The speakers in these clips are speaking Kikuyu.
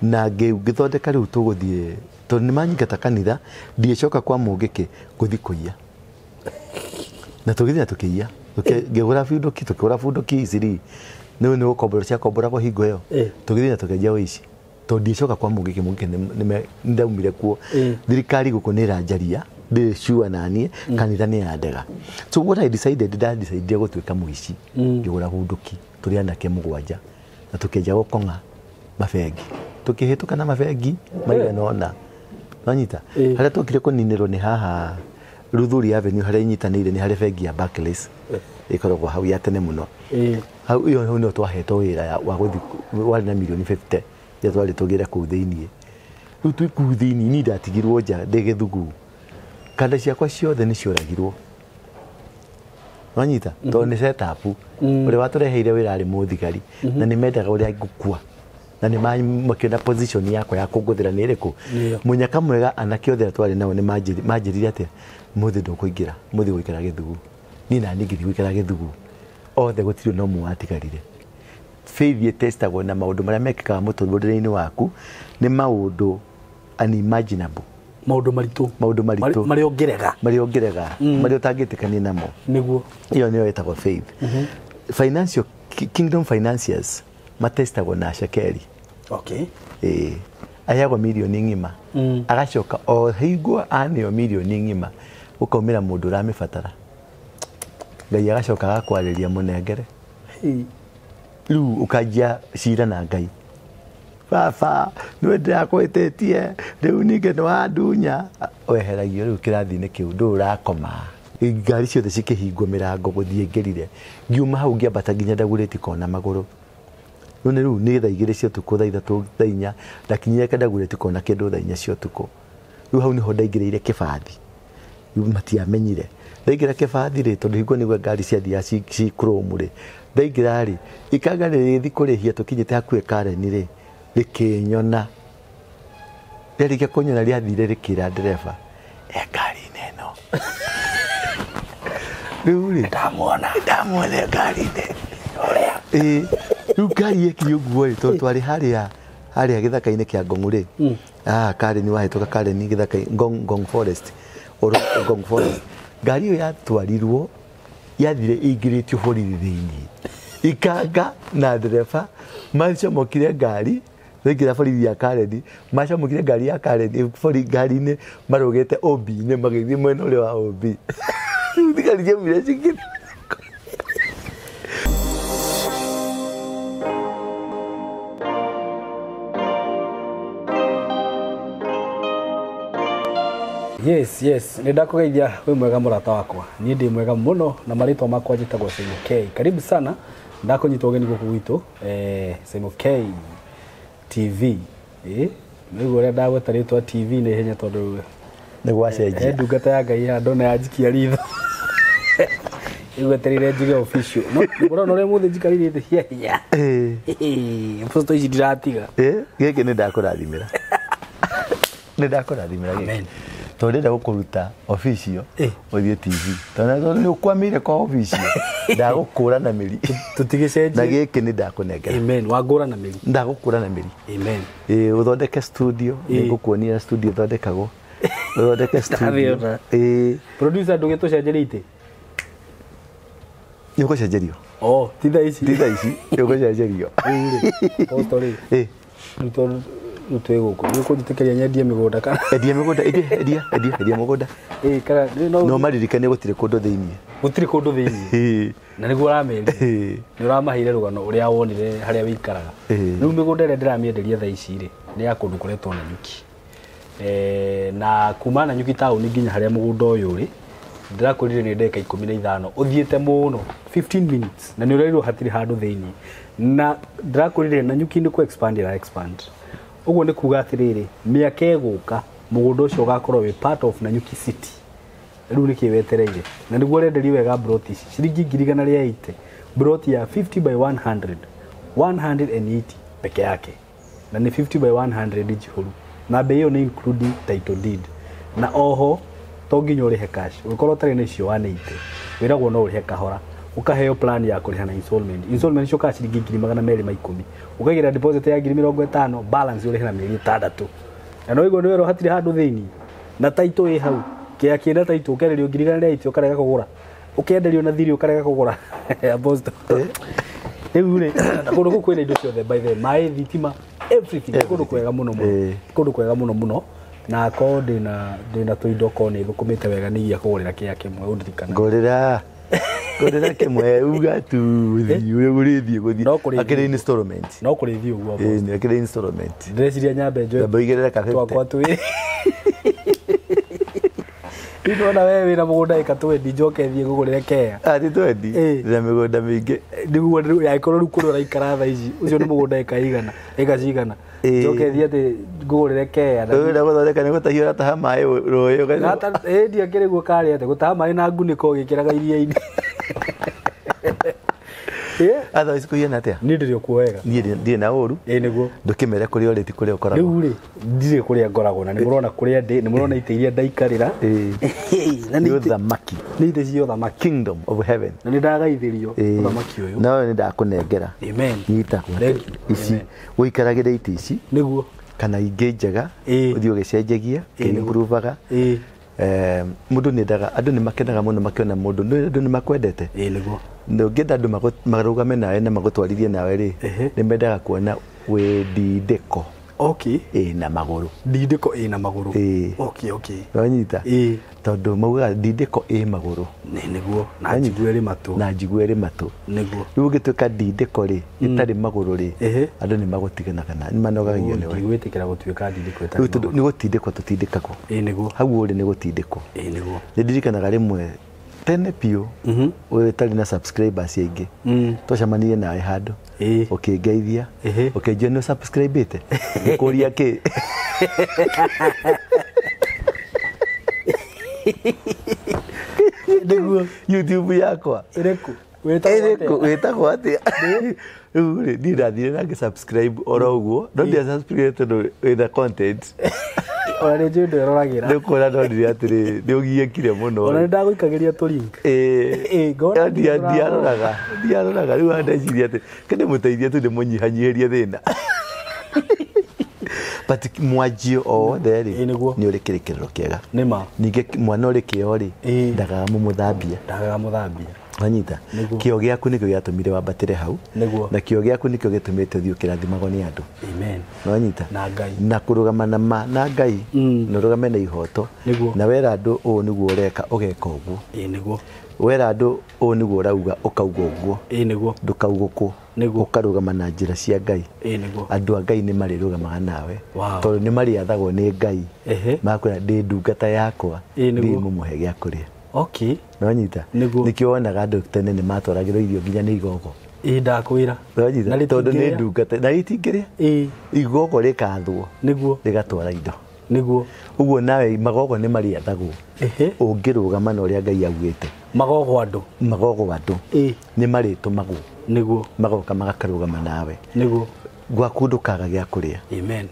Na ngĩthondeka rĩu tũgũthiĩ tondũ nĩ manyingata kanitha, ndiĩcoka kwa Mũngĩkĩ ngũthiĩ kũiya. Na tũgĩthiĩ na tũkĩiya. Ngĩgũra bunduki, tũkĩgũra bunduki iciri. Nĩ nĩ gũkombora ciakomboragwo hingo ĩyo. Tũgĩthiĩ na tũkĩanjia ũici. Tondũ ndiĩcoka kwa Mũngĩkĩ, Mũngĩkĩ nĩ ndaumire kuo. Thirikari gũkũ nĩ ĩranjaria, ndĩrĩ sure naniĩ, kanitha nĩ yandega. So what I decided, ndadecidire gũtuĩka mũici. Ngĩgũra bunduki, tũrĩ anake 7 na tũkĩanjia gũkong'a mabengi. Tũkĩhĩtũka na mabengi maigana ũna. Wanyita? Harĩa twokire kũninĩrwo nĩ haha Luthuli Avenue harĩa inyitanĩire nĩ harĩ bengi ya Barclays. Ĩkoragwo hau ya tene mũno. Hau ĩyo hau nĩho twahetwo wĩra wa gũthiĩ, warĩ na mirioni 50 iria twarĩ tũgĩre kũu thĩiniĩ. Rĩu twĩ kũu thĩiniĩ niĩ ndatigirwo nja ndĩ gĩthugu. Kanda ciakwa ciothe nĩ cioragirwo. Wanyita? Tondũ nĩ set up. Ũrĩa watũreheire wĩra arĩ mũthigari na nĩ mendaga ũrĩa ngũkua. Na nĩ makĩona position yakwa ya kũngũthĩra nĩ ĩrĩkũ. Mũnyaka mwega anake othe arĩa twarĩ nao nĩ manjĩrire atĩa, mũthĩ ndũkũingĩra, mũthĩ gũikara gĩthugu. Niĩ nani ngĩthiĩ gũikara gĩthugu. Othe gũtirĩ na ũmwe watigarire. Faith ĩtestagwo na maũndũ marĩa mekĩkaga mũtũrĩre-inĩ waku nĩ maũndũ unimaginable. Maũndũ maritũ. Maũndũ maritũ. Marĩa ũngĩrega. Marĩa ũngĩrega. Marĩa ũtangĩtĩkania namo. Nĩguo. Ĩyo nĩyo ĩtagwo faith. Financial kingdom financiers matestagwo na cekeri. Okay. Aheagwo mirioni ng'ima. Agacoka o hingo aneo mirioni ng'ima gũkaumĩra mũndũ ũramĩbatara. Ngai agacoka agakwarĩria mũnengere. Rĩu ũkanjia cira na Ngai. Baba, nĩwe ndĩrakwĩtĩtie, rĩu ningĩ nĩ wandunya. Weheragio rĩu kĩrathi-inĩ kĩu, ndũĩ ũrakoma. Ngari ciothe cikĩhingwo mĩrango gũthiĩ ngĩrire. Ngiuma hau ngĩambata nginya Dagoretti Kona magũrũ. Rĩu nĩ rĩu nĩ thaa 2 cia ũtukũ, thaa 3, thaa 4, ndakinyire Dagoretti Kona kĩndũ thaa 4 cia ũtukũ. Rĩu hau nĩho ndaingĩrĩire kĩbathi. Rĩu matiamenyire. Ndaingĩra kĩbathi rĩ, tondũ hingo nĩguo ngari ciathiaga ci chrome rĩ. Ndaingĩra rĩ, ikanga rĩgĩthiĩ kũrĩhia tũkinyĩte hakuhĩ Karen rĩ, rĩkĩnyona. Rĩarĩkia kũnyona rĩathire rĩkĩra ndereba, e ngari-inĩ ĩno. Rĩu rĩ, Ndamuona. Ndamuona ngari-inĩ. Rĩu ngari yekire ũguo rĩ, tondũ twarĩ harĩa gĩthaka-inĩ kĩa Ngong rĩ. Karen wahĩtũka Karen gĩthaka-inĩ, Ngong Forest. Oro Ngong Forest. Ngari ĩyo yatwarirwo, yathire ĩingĩrĩtio borithi thĩiniĩ. Ikanga na ndereba macomokire ngari, rĩngĩ borithi ya Karen, macomokire ngari ya Karen, borithi ngari-inĩ marũgĩte OB-inĩ magĩthiĩ mwena ũrĩa wa OB. Rĩu thigari ciaumire cikĩrĩ. Yes, yes, nĩ ndakũgeithia wĩ mwega mũrata wakwa. Niĩ ndĩ mwega mũno na marĩtwa makwa njĩtagwo Simon K. Karibu sana, ndakũnyita ũgeni gũkũ gwitũ, Simon K TV. Nĩguo ũrĩa ndagweta rĩtwa TV nĩ ihenya tondũ Nĩ gwacenjia. Ndungata ya Ngai ya ndona yanjikia ritho. Ĩgwetereire njuge official. No, ũrona ũrĩa mũthĩ njikarĩire thĩ cia hinya. Apostle ici ndiratiga. Gĩkĩ nĩ ndakũrathimĩra. Nĩ ndakũrathimĩra gĩkĩ. Amen. Tondũ ndĩrenda gũkũruta official, ũthiĩ TV. Tondũ nĩ ũkwamĩire kwa official, ndagũkũra na mĩri. Tũtigĩcenjie. Na gĩkĩ nĩ ndakũnengera. Amen. Wangũra na mĩri. Ndagũkũra na mĩri. Amen. Ũthondeke studio, nĩngũkuonia studio ĩthondekagwo. Ũthondeke studio. Ndathiĩ ona. Producer ndũgĩtũcenjerie itĩ? Nĩ ũgũcenjerio. Oh, ti thaa ici. Ti thaa ici, nĩ ũgũcenjerio. Rĩu rĩ, Apostle rĩ. Rĩu tondũ rĩu twĩ gũkũ, nĩ ũkũnjĩtĩkĩria nyendie mĩgũnda kana? Endia mĩgũnda, endia, endia, endia, endia mũgũnda. Kana rĩu no No maririkane gũtirĩ kũndũ thĩiniĩ. Gũtirĩ kũndũ thĩiniĩ. Na nĩguo ũramerire. Nĩ ũramaheire rũgano ũrĩa wonire harĩa wĩikaraga. Rĩu mĩgũnda ĩrĩa ndĩramĩenderia thaa ici rĩ, nĩ ya kũndũ kũretwo Nanyuki. Na kuma Nanyuki taũni nginya harĩa mũgũnda ũyũ ũrĩ, ndĩrakwĩrire nĩ ndagĩka 15, ũthiĩte mũno, 15 minutes, na nĩ ũrerirwo hatirĩ handũ thĩiniĩ. Na ndĩrakwĩrire Nanyuki nĩ kũ expand ĩra expand. Ũguo nĩ kuga atĩrĩrĩ, mĩaka ĩgũka, mũgũnda ũcio ũgakorwo wĩ part of Nanyuki City. Rĩu nĩkĩ wetereire? Na nĩguo ũrenderio wega broti ici, ciringi ngiri igana rĩa eighty, broti ya 50 by 100, 180 peke yake. Na nĩ 50 by 100 njihũru. Na bei ĩyo nĩ including title deed. Na oho, to nginya ũrĩhe cash. Ũngĩkorwo ũtarĩ na icio 180, wĩragwo no ũrĩhe kahora. Ukaheo plan ya kũrĩha na installment. Installment icio ka ciringi 210,000. Ũkaigĩra deposit ya 50,000, balance ũrĩhe na mĩeri 6. Na no igwo nĩ wero hatirĩ handũ thĩinĩ. Na title ĩ hau. Kĩa kĩna title ũkenderio 180 ũkarega kũgũra. Ũkenderio na thiri ũkarega kũgũra. Apostle. Rĩu rĩ, na kũndũ kũu kwĩna indo ciothe by the way, maĩ, thitima, everything. Kũndũ kwega mũno mũno. Kũndũ kwega mũno mũno. Na ko ndĩna tũindo ko nĩ thũkũmĩte wega nĩ igia kũgũrĩra kĩa kĩmwe ũndirikana. Ngũrĩra kĩmwe uga tu thiĩ ũrĩthiĩ gũthiĩ. Akĩrĩ installment. No kũrĩthiĩ ũguo. Ĩĩ, akĩrĩ installment. Ndĩreciria nyambe njoe. Nyambe ũigĩrĩre ka 50. Twakwa twĩ. Ndona wewe wĩna mũgũnda ĩka 20 njoke thiĩ ngũgũrĩre kea. Ati 20? Ndĩna mĩgũnda mĩingĩ. Nĩguo angĩkorwo rĩu kũrĩa ũraikara thaa ici ũcio nĩ mũgũnda ĩka igana ĩka cigana. Njoke thiĩ atĩ ngũgũrĩre kea. Ũrenda gũthondeka nĩ gũtahia ũrataha maĩ rũĩ ũgacoka. Ĩĩ ndiakĩrĩ guo karĩ atĩ gũtaha maĩ na ngunĩko ũgĩkĩraga iria-inĩ. Otherwise kũhiana atĩa? Niĩ ndĩrĩ o kuo wega. Niĩ ndirĩ na ũru. Ĩĩ nĩguo. Ndũkĩmere kũrĩa ũrĩ ti kũrĩa ũkoragwo. Rĩu rĩ ndirĩ kũrĩa ngoragwo na nĩ mũrona kũrĩa ndĩ, nĩ mũrona itĩ iria ndaikarĩra. Ĩĩ. Nĩ ũthamaki. Nĩ itĩ cia ũthamaki. Kingdom of heaven. Na nĩ ndagaithĩrio ũthamaki ũyũ. No nĩ ndakũnengera. Amen. Nyita. Ici ũikaragĩre itĩ ici. Nĩguo. Kana ingĩ njega ũthiĩ ũgĩcenjagia, ũkĩ-improvaga. Mũndũ nĩendaga andũ nĩ makenaga mũno makĩona mũndũ, andũ nĩ makwendete. Ĩĩ nĩguo. Ũngĩenda andũ marũgame nawe na magũtwarithie nawe rĩ, nĩ mendaga kuona wĩ ndindĩko. Okay. Ĩna magũrũ. Ndindĩko ĩna magũrũ. Ĩĩ. Okay, okay. Wanyita? Ĩĩ. Tondũ maugaga ndindĩko ĩ magũrũ. Nĩ nĩguo. Na njigua ĩrĩ matũ. Na njigua ĩrĩ matũ. Nĩguo. Rĩu ũngĩtuĩka ndindĩko rĩ, ĩtarĩ magũrũ rĩ, andũ nĩ magũtiganaga na nĩ manogagio nĩwe. Ndigwĩtĩkĩra gũtuĩka ndindĩko ĩtarĩ magũrũ. Tondũ nĩ gũtindĩkwo tũtindĩkagwo. Ĩĩ nĩguo. Hau ũrĩ nĩ gũtindĩkwo. Ĩĩ nĩguo. Nĩ ndirikanaga rĩmwe tene biũ ũtarĩ na subscribers aingĩ. Twacemanirie nawe handũ. Ũkĩngeithia. Ũkĩnjĩra nĩ subscribe-ĩte. Ngĩkũria kĩ? Nĩguo. YouTube yakwa. Ĩrĩkũ? Wĩtagwo atĩa? Rĩu rĩ, niĩ ndathire na ngĩ-subscribe oro ũguo. No ndia-subscribe tondũ wĩna content. Ona nĩ njũĩ ndwĩroragĩra. Nĩ ũkuona ndonire atĩrĩ, nĩ ũgiĩkire mũno. Ona nĩ ndagũikagĩria tũ link. Ĩĩ. Ĩĩ, ndiaroraga. Ndiaroraga. Rĩu ndeciria atĩ, ke ndĩmũteithie tu ndĩmũnyihanyihĩrie thĩna. But mwanjio o wothe rĩ, nĩ ũrĩ kĩrĩkĩrĩro kĩega. Nĩ ma. Ningĩ mwana ũrĩ kĩo rĩ, ndagaga mũmũthambia. Ndagaga mũthambia. Wanyita? Kĩo gĩaku nĩkĩo gĩatũmire wambatĩre hau. Nĩguo. Na kĩo gĩaku nĩkĩo gĩtũmĩte ũthiĩ ũkĩrathimagwo nĩ andũ. Amen. Wanyita? Na Ngai. Na kũrũgama na ma na Ngai. Na ũrũgame na ihoto. Nĩguo. Na wera andũ ũũ nĩguo ũreka ũgeka ũguo. Ĩĩ nĩguo. Wera andũ ũũ nĩguo ũrauga ũkauga ũguo. Ĩĩ nĩguo. Ndũkaugũkwo. Nĩguo. Ũkarũgama na njĩra cia Ngai. Ĩĩ nĩguo. Andũ a Ngai nĩ marĩrũgamaga nawe. Wow. Tondũ nĩ marĩathagwo nĩ Ngai. Makwĩra ndĩ ndungata yakwa. Ĩĩ nĩguo. Ndĩ mũmũhe gĩa kũrĩa. Okay. Nonyita? Nĩguo. Nĩkĩo wonaga andũ tene nĩ matwaragĩrwo irio nginya nĩ igogo. Ĩĩ ndakwĩra. Nonyita? Tondũ nĩ ndungata. Na rĩtingĩrĩa. Ĩĩ. Igogo rĩkathwo. Nĩguo. Rĩgatwara indo. Nĩguo. Ũguo nawe magogo nĩ marĩathagwo. Ũngĩrũgama na ũrĩa Ngai augĩte. Magogo andũ. Magogo andũ. Ĩĩ. Nĩ marĩtũmagwo. Nĩguo. Magoka magakarũgama nawe. Nĩguo. Gwaku ndũkaga gĩa kũrĩa. Amen.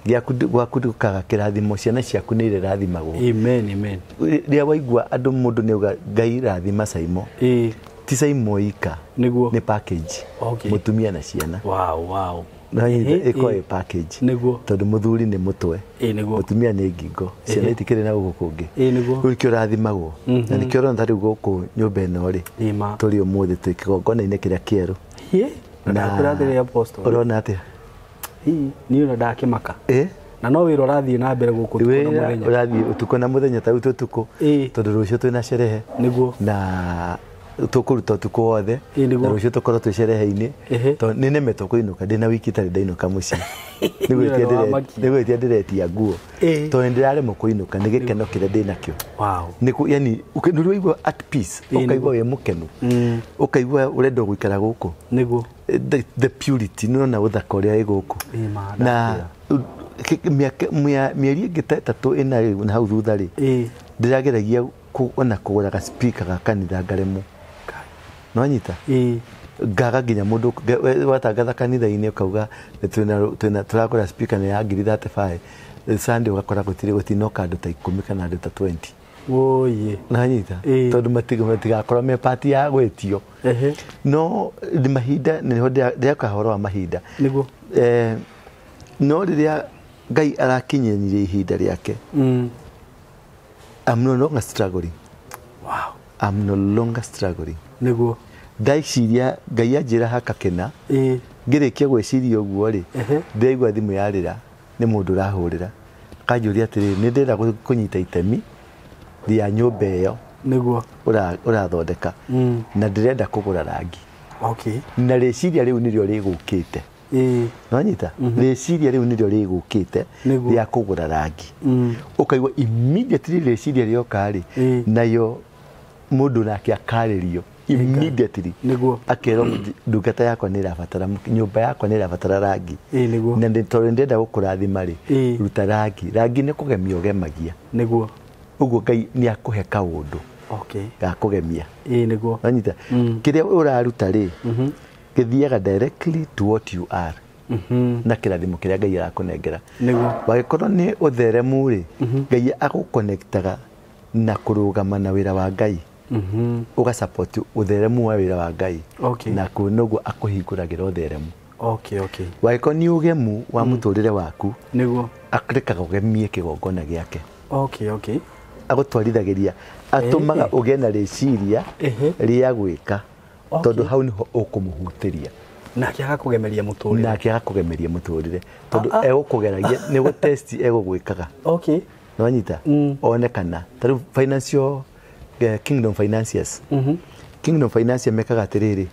Gwaku ndũkaga kĩrathimo, ciana ciaku nĩ irĩrathimagwo. Amen, amen. Rĩrĩa waigua andũ mũndũ nĩ auga Ngai rathima Saimo. Ĩĩ. Ti Saimo ika. Nĩguo. Nĩ package. Okay. Mũtumia na ciana. Wow, wow. Ĩkorwo ĩ package. Nĩguo. Tondũ mũthuri nĩ mũtwe. Ĩĩ nĩguo. Mũtumia nĩ ngingo. Ciana itikĩrĩ na gũkũ kũngĩ. Ĩĩ nĩguo. Rĩu nĩkĩo ũrathimagwo. Na nĩkĩo ũrona ta rĩu gũkũ nyũmba ĩno rĩ. Nĩ Tũrĩ ũmũthĩ twĩ kĩgongona-inĩ kĩrĩa kĩerũ. Na ndakwĩra atĩrĩ Apostle. Ũrona atĩa? Niĩ ona ndakĩmaka. Ĩĩ. Na no wĩra ũrathiĩ na mbere gũkũ ũtukũ na mũthenya. Ũrathiĩ ũtukũ na mũthenya ta rĩu twĩ ũtukũ. Tondũ rũciũ twĩna sherehe. Nĩguo. Na tũkũruta ũtukũ wothe. Nĩguo. Na rũciũ tũkorwo twĩ sherehe-inĩ. Tondũ nĩ nemetwo kũinũka, ndĩna wiki itarĩ ndainũka mũciĩ. Nĩ gwĩtia ndĩretia nguo. Tondũ nĩ ndĩraremwo kũinũka nĩ gĩkeno kĩrĩa ndĩnakĩo. Wow. Nĩ yani nĩ ũraigua at peace, ũkaigua wĩ mũkenu. Ũkaigua ũrenda gũikara gũkũ. Nĩguo. The purity, nĩ ũrona ũthaka ũrĩa wĩ gũkũ. Na mĩeri ĩngĩ ta ĩtatũ ĩna na hau thutha rĩ, ndĩrageragia ona kũgũra ga speaker ga kanitha ngaremwo. Nonyita? Ngaga nginya mũndũ watangatha kanitha-inĩ ũkauga tũragũra speaker nĩ ya 35,000. Sunday ũgakora gũtinoka andũ ta 10 kana andũ ta 20. Oye. Nanyita tondu matigakorwo me part ya gwĩtio. No nĩ mahinda nĩho ndĩreka ũhoro wa mahinda. Nĩguo. No rĩrĩa Ngai arakinyĩrie ihinda rĩake. I'm no longer struggling. Wow. I'm no longer struggling. Nĩguo. Ndaiciria Ngai anjĩra hakakena. Ngĩrĩkia gwĩciria ũguo rĩ, ndĩraigua thimũ yarĩra nĩ mũndũ ũrahũrĩra. Akanjũria atĩrĩrĩ, nĩ ndĩrenda kũnyita itemi rĩa nyũmba ĩyo. Nĩguo. Ũrathondeka. Na ndĩrenda kũgũra rangi. Okay. Na rĩciria rĩu nĩrĩo rĩgũkĩte. Nĩwanyita? Rĩciria rĩu nĩrĩo rĩgũkĩte rĩa kũgũra rangi. Ũkaigua immediately rĩciria rĩoka rĩ, nayo mũndũ nake akarĩrio immediately. Nĩguo. Akerwo ndungata yakwa nĩ ĩrabatara, nyũmba yakwa nĩ ĩrabatara rangi. Nĩguo. Na tondũ ndĩrenda gũkũrathima rĩ, ruta rangi. Rangi nĩ kũgemia ũgemagia. Nĩguo. Ũguo Ngai nĩ akũhe kaũndũ. Okay. Ga kũgemia. Nĩguo. Nĩwanyita? Kĩrĩa ũraruta rĩ, gĩthiaga directly to what you are. Na kĩrathimo kĩrĩa Ngai arakũnengera. Nĩguo. Wagĩkorwo nĩ ũtheremu rĩ, Ngai agũconnectaga na kũrũgama na wĩra wa Ngai. Ũga support ũtheremu wa wĩra wa Ngai. Okay. Na kũu noguo akũhingũragĩra ũtheremu. Okay, okay. Wagĩkorwo nĩ ũgemu wa mũtũrĩre waku, Nĩguo. akarekaga ũgemie kĩgongona gĩake. Okay, okay. Agũtwarithagĩria, atũmaga ũgĩe na rĩciria rĩa gwĩka. Tondũ hau nĩho ũkũmũhutĩria. Nake agakũgemeria mũtũrĩre. Nake agakũgemeria mũtũrĩre. Tondũ egũkũgeragia, nĩ gũ-test egũgwĩkaga. Okay. Nĩwanyita? One kana. Ta rĩu financial, Kingdom Financiers. Kingdom Financiers mekaga atĩrĩrĩ.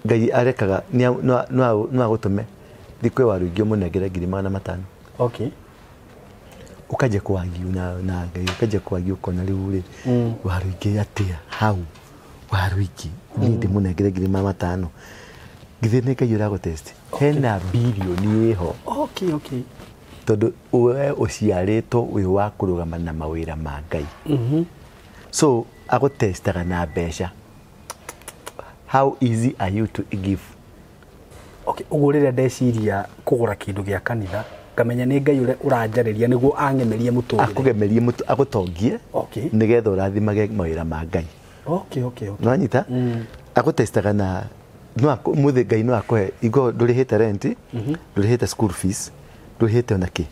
Ngai arekaga, no agũtũme thikũ ĩyo waru ingĩ ũmũnengere 500,000. Okay. Ũkanjia kũwagiu na Ngai, ũkanjia kũwagiu ũkona rĩu rĩ, waru ingĩ atĩa hau, waru ingĩ, niĩ ndĩmũnengere 500,000. Githĩ nĩ Ngai ũragũtest? Hena birioni ĩho. Okay, okay. Tondũ we ũciarĩtwo wĩ wa kũrũgama na mawĩra ma Ngai. So agũtestaga na mbeca. How easy are you to give? Okay, ũguo rĩrĩa ndeciria kũgũra kĩndũ gĩa kanitha, ngamenya nĩ Ngai ũrĩa ũranjarĩria nĩguo ang'emerie mũtũrĩre. Akũgemerie agũtongie. Okay. Nĩgetha ũrathimage mawĩra ma Ngai. Okay, okay, okay. Nĩwanyita? Agũtestaga na no mũthĩ Ngai no akũhe igo ndũrĩhĩte rent, ndũrĩhĩte school fees, ndũrĩhĩte ona kĩ.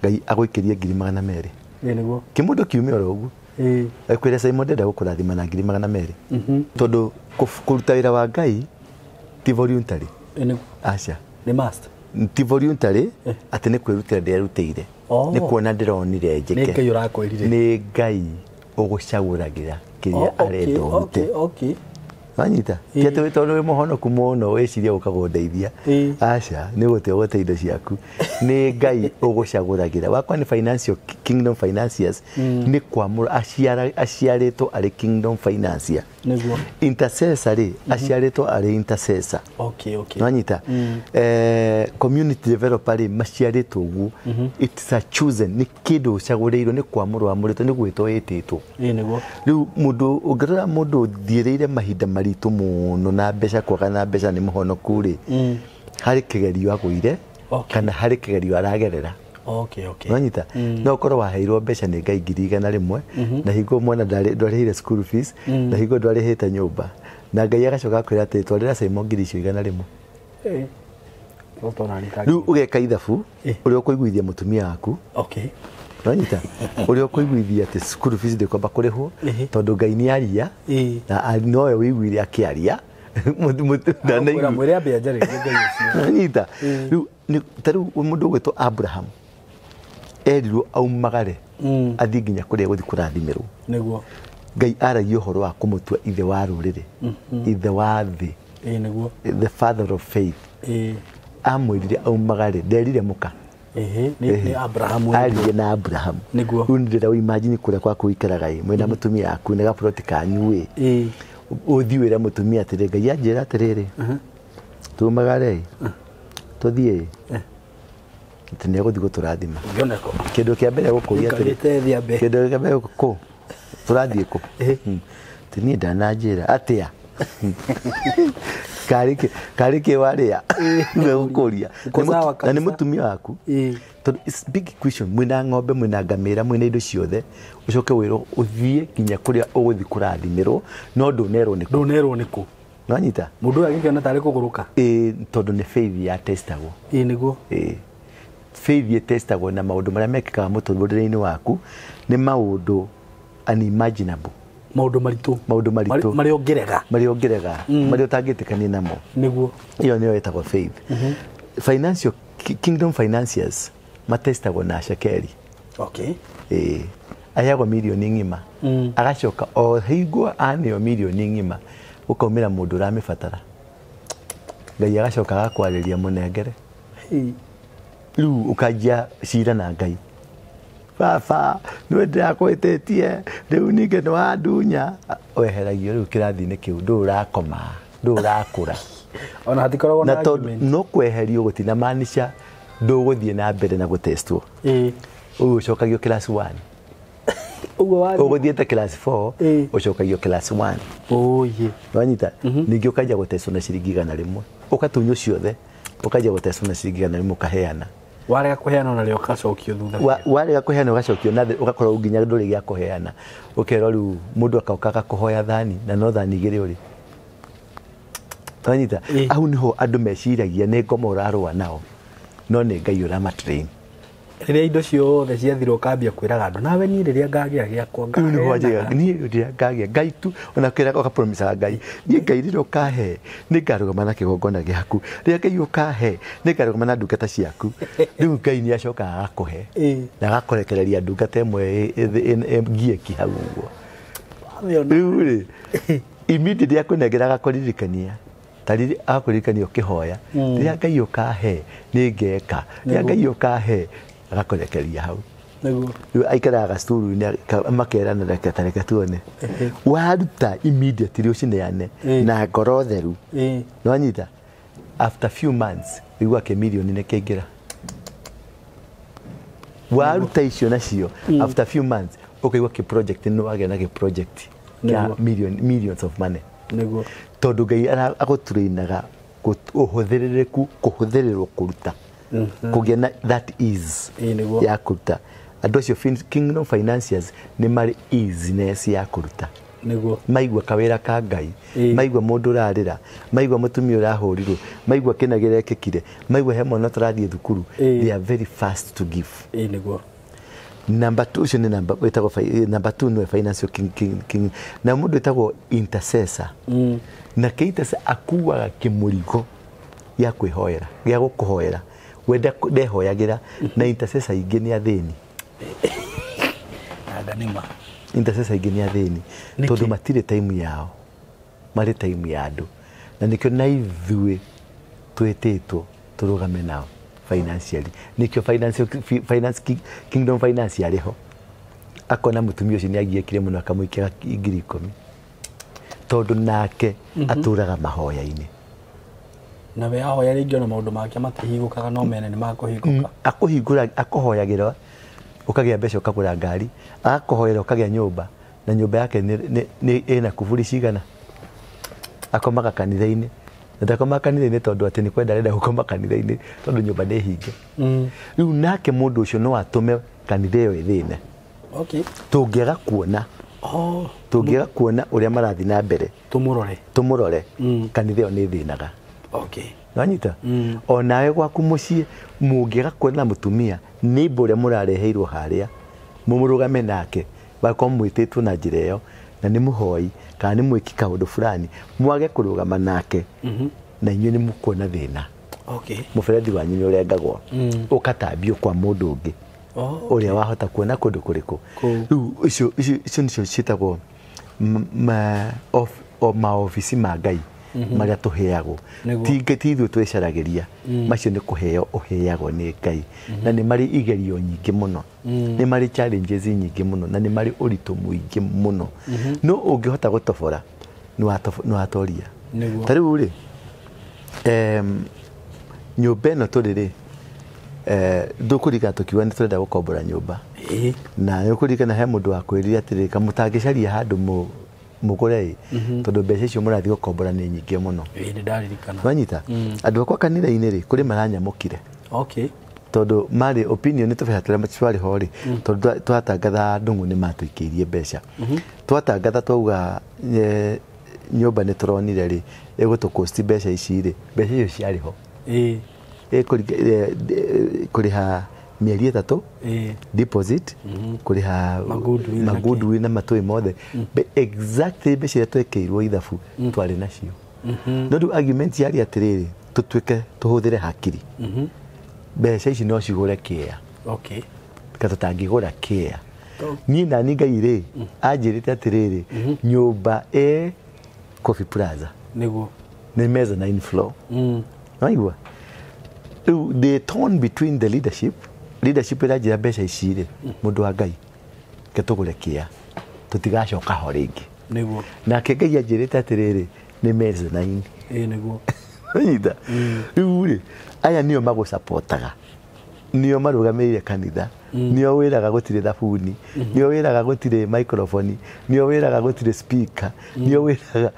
Ngai agũikĩrie 200,000. Nĩguo. Kĩmũndũ kiume oro ũguo. Akwĩra Simon ndenda gũkũrathima na 200,000. Tondũ kũruta wĩra wa Ngai ti voluntary. Nĩguo. Aca. Nĩ must. Ti voluntary atĩ nĩ kwĩrutĩra ndĩrerutĩire. Nĩ kuona ndĩronire njĩke. Nĩ Ngai ũrakwĩrire. Nĩ Ngai ũgũcagũragĩra kĩrĩa arenda ũrute. Okay, okay. Wanyita? Ti atĩ tondũ wĩ mũhonoku mũno wĩcirie gũka kũndeithia. Aca, nĩ gũte ũgũte indo ciaku. Nĩ Ngai ũgũcagũragĩra. Wakwa nĩ financial Kingdom Financiers, nĩ kwamũra aciarĩtwo arĩ Kingdom Financier. Nĩguo. Intercessor rĩ, aciarĩtwo arĩ intercessor. Okay, okay. Nĩwanyita? Community developer rĩ, maciarĩtwo ũguo. It's a chosen, nĩ kĩndũ ũcagũrĩirwo, nĩ kwamũrwo wamũrĩtwo, nĩ gwĩtwo wĩtĩtwo. Nĩguo. Rĩu mũndũ ũngĩrora mũndũ ũthiĩrĩire mahinda maritũ mũno na mbeca kwaga na mbeca nĩ mũhonoku rĩ, harĩ kĩgerio agũire, kana harĩ kĩgerio aragerera. Okay, okay. Nĩwanyita? No ũkorwo waheirwo mbeca nĩ Ngai 100,000, na hingo mwana ndwarĩhire school fees, na hingo ndwarĩhĩte nyũmba. Na Ngai agacoka akwĩra atĩ twarĩra Simon 100,000. Rĩu ũgeka ithabu ũrĩa ũkũiguithia mũtumia waku. Okay. Nĩwanyita? Ũrĩa ũkũiguithia atĩ school fees ndĩkwamba kũrĩhwo, tondũ Ngai nĩ aria, na nowe wĩiguire akĩaria. Mwĩre ambe anjarĩrie Ngai ũcio. Nĩwanyita? Rĩu ta rĩu mũndũ ũgwĩtwo Abraham erirwo aumagare athiĩ nginya kũrĩa gũthiĩ kũrathimĩrwo. Nĩguo. Ngai aragia ũhoro wa kũmũtua ithe wa rũrĩrĩ, ithe wa thĩ. Nĩguo. The father of faith. Amwĩrire aumagare, nderire mũka. Nĩ Abraham. Aririe na Abraham. Nĩguo. Rĩu nĩndĩrenda ũimagine kũrĩa kwaku ũikaraga ĩ, mwĩna mũtumia waku na gaburoti kanyu ĩ. Ũthiĩ wĩre mũtumia atĩrĩ, Ngai anjĩra atĩrĩrĩ, tumagare ĩ, tũthiĩ ĩ, atĩ nĩ egũthiĩ gũtũrathima. Kĩndũ kĩa mbere gũkũria atĩrĩ, kĩndũ kĩa mbere kũ, tũrathiĩ kũ? Atĩ niĩ ndananjĩra atĩa? Karĩ kĩ warĩa nĩwe gũkũria na nĩ mũtumia waku. Tondũ it's big question, mwĩna ng'ombe, mwĩna ngamĩra, mwĩna indo ciothe, ũcoke wĩrwo ũthiĩ nginya kũrĩa ũgũthiĩ kũrathimĩrwo no ndũnerwo nĩ kũ. Ndũnerwo nĩ kũ. Nĩwanyita? Mũndũ ũyũ agĩkĩona tarĩ kũgũrũka. Ĩĩ, tondũ nĩ faith ya testagwo. Ĩĩ nĩguo. Ĩĩ. Faith ĩtestagwo na maũndũ marĩa mekĩkaga mũtũrĩre-inĩ waku nĩ maũndũ unimaginable. Maũndũ maritũ. Maũndũ maritũ. Marĩa ũngĩrega. Marĩa ũngĩrega. Marĩa ũtangĩtĩkania namo. Nĩguo. Ĩyo nĩyo ĩtagwo faith. Financial kingdom financiers matestagwo na cekeri. Okay. Ĩĩ. Aheagwo mirioni ng'ima. Agacoka o hingo aneo mirioni ng'ima ũkaumĩra mũndũ ũramĩbatara. Ngai agacoka agakwarĩria mũnengere. Rĩu ũkanjia cira na Ngai. Baba, nĩwe ndĩrakwĩtĩtie, rĩu ningĩ nĩ wandunya. Weheragio rĩu kĩrathi-inĩ kĩu, ndũrakoma, ndũrakũra. Ona hatikoragwo na argument. No kweherio gũtinamaanisha ndũgũthiĩ na mbere na gũtestwo. Ĩĩ. Ũyũ ũcokagio class 1. Ũguo wathiĩ. Ũgũthiĩte class 4, ũcokagio class 1. Oye. Wanyita? Ningĩ ũkanjia gũtestwo na ciringi 100. Ũgatunywo ciothe, ũkanjia gũtestwo na ciringi 100 ũkaheana. Warega kũheana na rĩo ũgacokio thutha. Warega kũheana ũgacokio na ũgakorwo nginya ndũrĩ gĩa kũheana. Ũkerwo rĩu mũndũ akoka agakũhoya thani na no thani igĩrĩ ũrĩ. Wanyita? Hau nĩho andũ meciragia nĩ ngoma ũrarũa nao, no nĩ Ngai ũramatrain. Rĩrĩa indo ciothe ciathira ũkambia kwĩraga andũ nawe niĩ rĩrĩa ngagĩa gĩakwa ngaheana. Niĩ rĩrĩa ngagĩa Ngai tu ona kwĩraga ũgapromisaga Ngai niĩ Ngai rĩrĩa ũkahe nĩ ngarũgama na kĩgongona gĩaku, rĩrĩa Ngai ũkahe nĩ ngarũgama na ndungata ciaku. Rĩu Ngai nĩ acokaga agakũhe na agakũrekereria ndungata ĩmwe ngieki hau ũguo. Rĩu rĩ immediately akũnengera agakũririkania tariri akũririkania ũkĩhoya rĩrĩa Ngai ũkahe nĩ ngeka, rĩrĩa Ngai ũkahe agakũrekereria hau. Nĩguo. Rĩu aikaraga gacukuru-inĩ makerana reke ta reke tuone. Waruta immediately ũcineane na ngoro theru. Nĩwanyita? After few months ũigua kĩmirioni nĩ kĩaingĩra. Waruta icio nacio after few months ũkaigua kĩ project nĩ wagĩa na kĩ project kĩa millions of money. Nĩguo. Tondũ Ngai agũtrainaga ũhũthĩrĩrĩku, kũhũthĩrĩrwo kũruta. Kũgĩa na that ease ya kũruta. Andũ acio kingdom financiers nĩ marĩ easiness ya kũruta. Nĩguo. Maigua kawĩra ka Ngai, maigua mũndũ ũrarĩra, maigua mũtumia ũrahũrirwo, maigua kĩna gĩrekĩkire, maigua he mwana tũrathiĩ thukuru, they are very fast to give. Nĩguo. Number 2 ũcio nĩ number wĩtagwo number 2 nĩwe financial king na mũndũ wĩtagwo intercessor. Na ke intercessor akuaga kĩmũrigo gĩa kwĩhoera, gĩa gũkũhoera. Wenda ndehoyagĩra na intercessor ingĩ nĩ athĩni. Anga nĩ ma. Intercessor ingĩ nĩ athĩni tondũ matirĩ time yao, marĩ time ya andũ. Na nĩkĩo na ithuĩ twĩtĩtwo tũrũgame nao financially. Nĩkĩo finance kingdom finance yarĩ ho. Akona mũtumia ũcio nĩ agiĩkire mũno akamũikia 10,000 tondũ nake atũraga mahoya-inĩ. Na we ahoya rĩngĩ ona maũndũ make matihingũkaga no mene nĩ makũhingũka. Akũhingũra, akũhoyagĩra ũkagĩa mbeca ũkagũra ngari, agakũhoera ũkagĩa nyũmba na nyũmba yake nĩ ĩna kuburi cigana. Akomaga kanitha-inĩ. Na ndakomaga kanitha-inĩ tondũ atĩ nĩ kwenda arenda gũkoma kanitha-inĩ tondũ nyũmba nĩ hinge. Rĩu nake mũndũ ũcio no atũme kanitha ĩyo ĩthĩne. Okay. Tũngĩaga kuona. Tũngĩaga kuona ũrĩa marathiĩ na mbere. Tũmũrore. Tũmũrore. Kanitha ĩyo nĩ ĩthĩnaga. Okay. Nĩwanyita? Onawe gwaku mũciĩ mũngĩaga kuona mũtumia neighbor ũrĩa mũrareheirwo harĩa mũmũrũgame nake wakorwo mwĩtĩtwo na njĩra ĩyo na nĩ mũhoi kana nĩ mwĩki kaũndũ fulani mwage kũrũgama nake na inyuĩ nĩ mũkuona thĩna. Okay. Mũberethi wanyu nĩ ũrengagwo ũkatambio kwa mũndũ ũngĩ ũrĩa wahota kuona kũndũ kũrĩkũ. Rĩu icio nĩcio ciĩtagwo maobici ma Ngai marĩa tũheagwo. Ti ithuĩ twĩcaragĩria, macio nĩ kũheo ũheagwo nĩ Ngai. Na nĩ marĩ igerio nyingĩ mũno, nĩ marĩ challenges nyingĩ mũno, na nĩ marĩ ũritũ mũingĩ mũno. No ũngĩhota gũtobora nĩ watoria. Ta rĩu rĩ nyũmba ĩno tũrĩ rĩ ndũkũririkana tũkiuga nĩ tũrenda gũkombora nyũmba. Na nĩ ũkũririkana he mũndũ wakwĩrire atĩrĩ kamũtangĩcaria handũ Mũgũre ĩ, tondũ mbeca icio mũrathiĩ gũkombora nĩ nyingĩ mũno. Ĩĩ nĩ ndaririkana. Wanyita andũ akwa kanitha-inĩ rĩ, kũrĩ maranyamũkire. Okay. Tondũ marĩ opinion nĩ tũbeca tũrĩa twarĩ ho rĩ, tondũ twatangatha ndũng'ũ nĩ matũikĩirie mbeca. Twatangatha twauga nyũmba nĩ tũronire rĩ, ĩgũtũkosti mbeca ici rĩ, mbeca icio ciarĩ ho. Ĩĩ. Kũrĩha mĩeri 3 deposit, kũrĩha magoodwill na matũĩ mothe. Exactly mbeca iria twekĩirwo ithabu twarĩ nacio. No rĩu argument yarĩ atĩrĩrĩ, tũtuĩke tũhũthĩre hakiri. Mbeca ici no cigũre kĩea. Okay. Ka tũtangĩgũra kĩea. Niĩ nani Ngai rĩ, anjĩrĩte atĩrĩrĩ, nyũmba ĩ Coffee Plaza. Nĩguo. Nĩ mezzanine floor. Waigua? Rĩu the torn between the leadership, leadership ĩranjĩra mbeca ici rĩ, mũndũ wa Ngai, ke tũgũre kĩea. Tũtigacoka ho rĩngĩ. Nĩguo. Nake Ngai anjĩrĩte atĩrĩrĩ, nĩ mezzanine. Ĩĩ nĩguo. Wanyita? Rĩu rĩ, aya nĩo magũcapotaga, nĩo marũgamĩrĩire kanitha, nĩo wĩraga gũtirĩ thabuni, nĩo wĩraga gũtirĩ microphone, nĩo wĩraga gũtirĩ speaker, nĩo wĩraga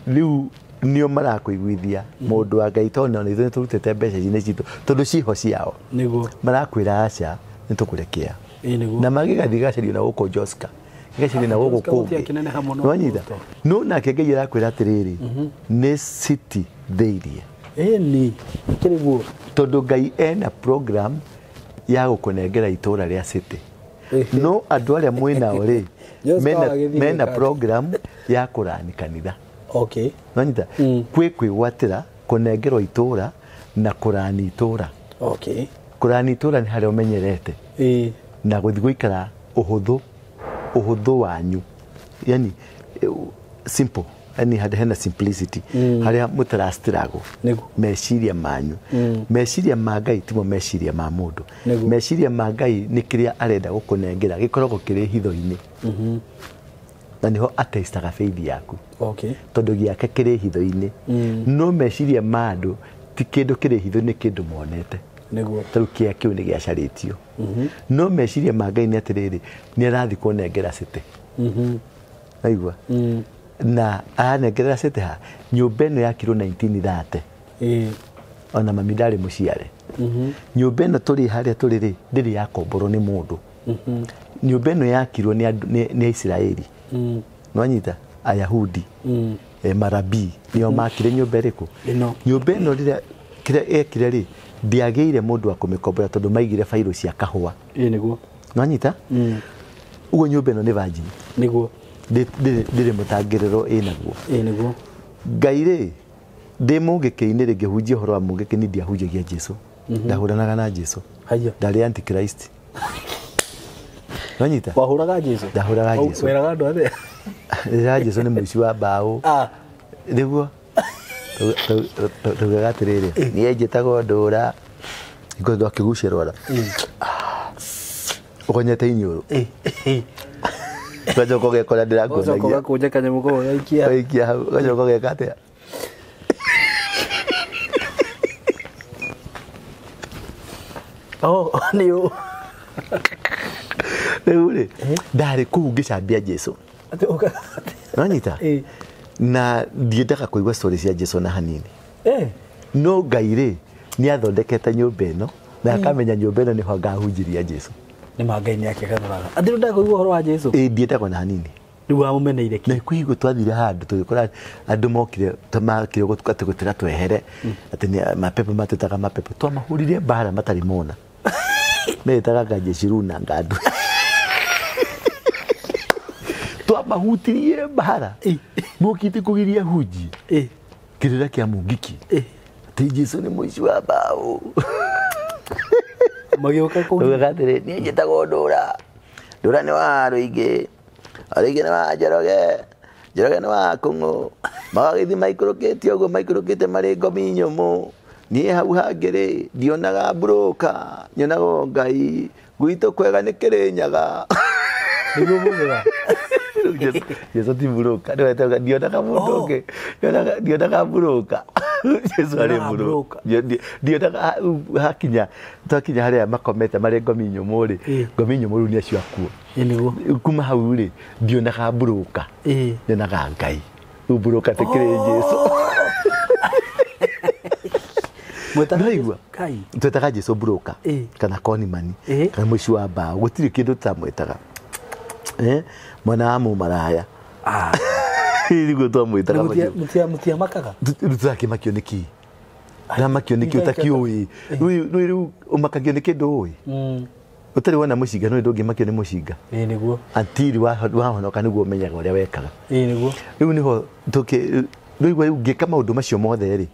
rĩu nĩo marakũiguithia mũndũ wa Ngai, tondũ ona ithuĩ nĩtũrutĩte mbeca ici nĩ citũ, tondũ ciho ciao. Nĩguo. Marakwĩra aca, nĩtũkũrekia. Ĩĩ nĩguo. Na magĩgathiĩ gacario na gũkũ Joska, gacario na gũkũ kũngĩ. Wanyita? No nake Ngai arakwĩra atĩrĩrĩ, nĩ city thĩirie. Ĩni, kĩrĩguo. Tondũ Ngai ena program ya gũkũnengera itũra rĩa city. No andũ arĩa mwĩnao rĩ, mena program ya kũrani kanitha. Okay. Wanyita? Kwĩ kwĩgwatĩra kũnengerwo itũra na kũrani itũra. Okay. Kũrani itũra nĩ harĩa ũmenyerete. Ĩĩ. Na gũthiĩ gũikara ũhũthũ, ũhũthũ wanyu. Yani simple. Yani harĩa hena simplicity. Harĩa mũtarastruggle. Meciria manyu. Meciria ma Ngai timo meciria ma mũndũ. Meciria ma Ngai nĩ kĩrĩa arenda gũkũnengera gĩkoragwo kĩrĩ hitho-inĩ. Na nĩho atestaga faith yaku. Okay. Tondũ gĩake kĩrĩ hitho-inĩ. No meciria ma andũ ti kĩndũ kĩrĩ hitho-inĩ, kĩndũ monete. Nĩguo. Tarĩu kĩa kĩu nĩ gĩacarĩtio. No meciria ma Ngai nĩ atĩrĩrĩ, nĩ arathiĩ kũnengera city. Waigua? Na aranengerera city ha, nyũmba ĩno yakirwo 1930. Ĩĩ. Ona mami ndarĩ mũciare. Nyũmba ĩno tũrĩ harĩa tũrĩ rĩ, ndĩrĩ yakomborwo nĩ mũndũ. Nyũmba ĩno yakirwo nĩ Aisiraeli. Nwanyita? Ayahudi. Marabii nĩo makire nyũmba ĩrĩkũ? Nyũmba ĩno rĩrĩa kĩrĩa ekire rĩ, ndĩagĩire mũndũ wa kũmĩkombora tondũ maigire bairũ cia kahũa. Ĩĩ nĩguo. Nwanyita? Ũguo nyũmba ĩno nĩ virgin. Nĩguo. Ndĩrĩ mũtangĩrĩro ĩnaguo. Ĩĩ nĩguo. Ngai rĩ, ndĩ mũngĩkĩ-inĩ rĩ, ngĩhunjia ũhoro wa mũngĩkĩ niĩ ndiahunjagia Jesu. Ndahũranaga na Jesu. Haiya. Ndarĩ antichrist. Nwanyita? Wahũraga Jesu? Ndahũraga Jesu. Weraga andũ atĩa? Rĩrĩa Jesu nĩ mũici wa mbaũ. Nĩguo. Tugaga atĩrĩrĩ, niĩ njĩtagwo Ndũra. Ngorwo ndakĩgucia rwara. Ũkonyete iniũrũ. Ũgacoka ũgekora ndĩrakuonagia. Ũgacoka ũgakũnja kanyamũ kau ũgaikia. Ũgaikia hau, ũgacoka ũgeka atĩa? Oh, nĩ ũ. Rĩu rĩ, ndarĩ kũu ngĩcambia Jesu. Atĩ ũka. Nwanyita? Na ndiendaga kũigua story cia Jesu na hanini. No Ngai rĩ, nĩ athondekete nyũmba ĩno na akamenya nyũmba ĩno nĩho ngahunjĩria Jesu. Nĩ ma Ngai nĩ akĩgarũraga. Atĩ ndũndaga kũigua ũhoro wa Jesu? Ĩĩ, ndiendaga ona hanini. Rĩu wamũmeneire kĩ? Na kwĩ twathire handũ tũgĩkora andũ mokire makire atĩ gũtĩra twehere, atĩ nĩ mapepo matwĩtaga mapepo. Twamahũrire mbara matarĩ mona. Metaga ngajeciru na ngandu. Twamahutirie mbara. Mokite kũgiria hunjie. Kĩrĩra kĩa mũngiki. Atĩ Jesu nĩ mũici wa mbaũ. Magĩũka kũu. Ũgeka atĩrĩ, niĩ njĩtagwo Ndũra. Ndũra nĩ wa Rũingĩ. Rũingĩ nĩ wa Njoroge. Njoroge nĩ wa Kũng'ũ. Magagĩthiĩ maikũrũkĩte ũguo, maikũrũkĩte marĩ ngomi nyũmũ. Niĩ hau hangĩ rĩ, ndionaga mburũka, nyonaga o Ngai. Gwitũ kwega nĩ Kĩrĩnyaga. Nĩguo mugaga. Jesu ti mburũka, ndionaga mũndũ ũngĩ. Ndionaga mburũka. Jesu arĩ broker. Ndionaga hakinya twakinya harĩa makomete marĩ ngomi nyũmũ rĩ, ngomi nyũmũ rĩu nĩ acio akuo. Nĩguo. Kuma hau rĩ ndionaga broker. Nyonaga Ngai. Rĩu broker tĩkĩrĩ Jesu. Ndaigua. Twetaga Jesu broker kana konimani kana mũici wa mbaũ, gũtirĩ kĩndũ tũtamwĩtaga. Mwana wa mũmaraya. Nĩguo twamwĩtaga. Mũtiamakaga? Rĩu tũrakĩmakio nĩ kĩ? Ũramakio nĩ kĩ ũtakĩũĩ? Rĩu ũmakagio nĩ kĩndũ ũĩ? Ũtarĩ wona mũcinga no ndũngĩmakio nĩ mũcinga. Nĩguo. Until wahonoka nĩguo ũmenyaga ũrĩa wekaga. Nĩguo. Rĩu nĩho rĩu ngĩka maũndũ macio mothe rĩ,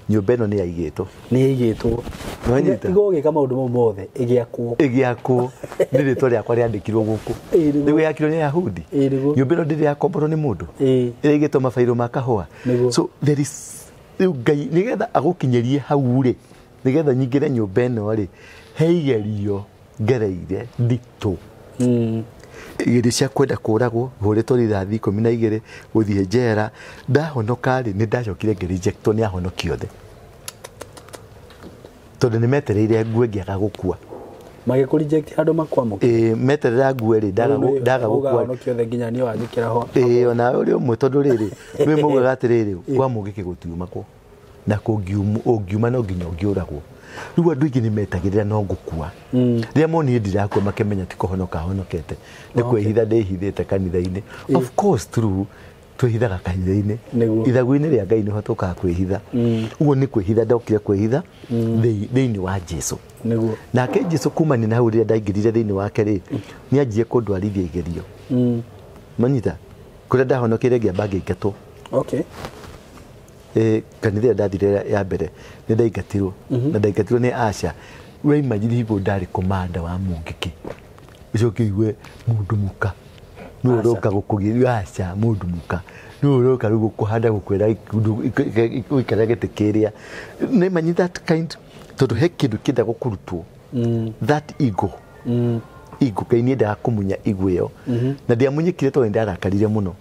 nyũmba ĩno nĩ yaigĩtwo. Nĩ yaigĩtwo. Nĩwanyita? Tiga ũgĩka maũndũ mau mothe ĩgĩakwo. Ĩgĩakwo. Nĩ rĩtwa rĩakwa rĩandĩkirwo gũkũ. Nĩguo yakirwo nĩ Ayahudi. Nyũmba ĩno ndĩrĩ yakomborwo nĩ mũndũ. Ĩraigĩtwo mabairũ ma kahũa. So there is rĩu Ngai nĩgetha agũkinyĩrie hau rĩ, nĩgetha nyingĩre nyũmba ĩno rĩ, he igerio ngereire nditũ. Igerio cia kwenda kũragwo, hũrĩtwo rithathi 12, gũthiĩ njera, ndahonoka rĩ, nĩ ndacokire ngĩrejectwo nĩ ahonoki othe. Tondũ nĩ metereire ngue ngĩaga gũkua. Magĩkũreject handũ makwamũkĩra? Meterera ngue rĩ, ndaga gũkua. Ahonoki othe nginya niĩ wanjĩkĩra ho. Ona ũrĩ ũmwe tondũ rĩrĩ, nĩ maugaga atĩrĩrĩ, kwa mũngĩkĩ gũtiumagwo. Na ũngiuma no nginya ũngĩũragwo. Rĩu andũ aingĩ nĩ metagĩrĩra no ngũkua. Rĩrĩa monire ndirakua makĩmenya ti kũhonoka honokete. Nĩ kwĩhitha ndĩhithĩte kanitha-inĩ. Of course true, twĩhithaga kanitha-inĩ. Ithagu-inĩ rĩa Ngai nĩho tũkaga kwĩhitha. Ũguo nĩ kwĩhitha ndokire kwĩhitha thĩinĩ wa Jesu. Nĩguo. Nake Jesu kumania na hau rĩrĩa ndaingĩrire thĩinĩ wake rĩ, nĩ anjie kũndwarithia igerio. Manyita? Kũrĩa ndahonokeire ngĩamba ngĩingatwo. Okay. Kanitha ĩrĩa ndathire ya mbere nĩ ndaingatirwo. Na ndaingatirwo nĩ Asha. We imagine hivyo ndarĩ komanda wa mũngĩkĩ. Ũcoke ũigue mũndũ mũka. Nĩ ũroka gũkũgĩria Asha mũndũ mũka. Nĩ ũroka rĩu gũkũhanda gũkwĩra ũikare gĩtĩ kĩrĩa. Nĩ imagine that kind, tondũ he kĩndũ kĩenda gũkũrutwo. That ego. Ego, Ngai nĩ endaga kũmunya ego ĩyo. Na ndiamunyĩkire tondũ nĩ ndarakarire mũno.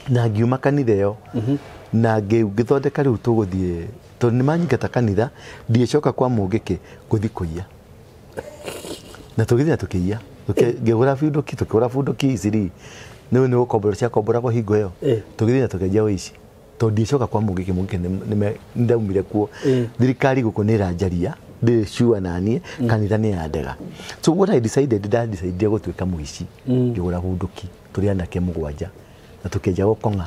Na ngiuma kanitha ĩyo. Na ngĩthondeka rĩu tũgũthiĩ, tondũ nĩ manyingata kanitha, ndiĩcoka kwa mũngĩkĩ gũthiĩ kũiya. Na tũgĩthiĩ na tũkĩiya. Ngĩgũra bunduki, tũkĩgũra bunduki ici rĩ, nĩ gũkomborwo ciakomboragwo hingo ĩyo. Tũgĩthiĩ na tũkĩanjia ũici. Tondũ ndiĩcoka kwa mũngĩkĩ, mũngĩkĩ nĩ ndaumire kuo. Thirikari gũkũ nĩ ĩranjaria, ndĩrĩ sure naniĩ, kanitha nĩ yandega. So what I decided, ndadecidire gũtuĩka mũici. Ngĩgũra bunduki, tũrĩ anake 7, na tũkĩanjia gũkong'a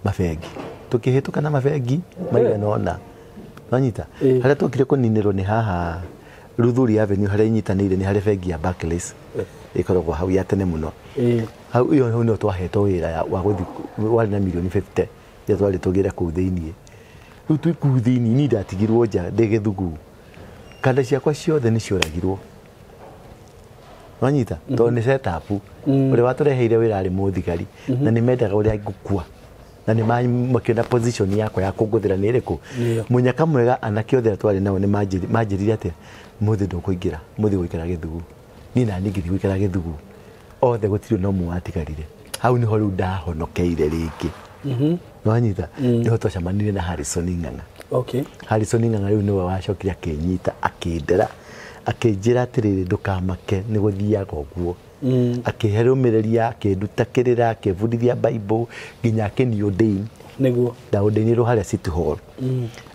mabengi. Tũkĩhĩtũka na mabengi maigana ũna. Wanyita? Harĩa twokire kũninĩrwo nĩ haha Luthuli Avenue harĩa inyitanĩire nĩ harĩ bengi ya Barclays. Ĩkoragwo hau ya tene mũno. Hau ĩyo hau nĩho twahetwo wĩra wa gũthiĩ, warĩ na mirioni 50 rĩrĩa twarĩ tũgĩre kũu thĩiniĩ. Rĩu twĩ kũu thĩiniĩ niĩ ndatigirwo nja ndĩ gĩthugu. Kanda ciakwa ciothe nĩ cioragirwo. Wanyita? Tondũ nĩ set up. Ũrĩa watũreheire wĩra arĩ mũthigari na nĩ mendaga ũrĩa ngũkua. Na nĩ makĩona position yakwa ya kũngũthĩra nĩ ĩrĩkũ. Mũnyaka mwega anake othe arĩa twarĩ nao nĩ manjĩrire atĩa, mũthĩ ndũkũingĩra, mũthĩ gũikara gĩthugu. Niĩ naniĩ ngĩthiĩ gũikara gĩthugu. Othe gũtirĩ no ũmwe watigarire. Hau nĩho rĩu ndahonokeire rĩngĩ. Nĩwanyita? Nĩho twacemanirie na Harrison Ng'ang'a. Okay. Harrison Ng'ang'a rĩu nĩwe wacokire akĩnyita, akĩndera, akĩnjĩra atĩrĩrĩ, ndũkamake, nĩ gũthiaga ũguo. Akĩhe rũmĩrĩria, akĩnduta kĩrĩra, akĩbundithia Bible, nginya akĩni-ordain. Nĩguo. Ndaordainirwo harĩa City Hall.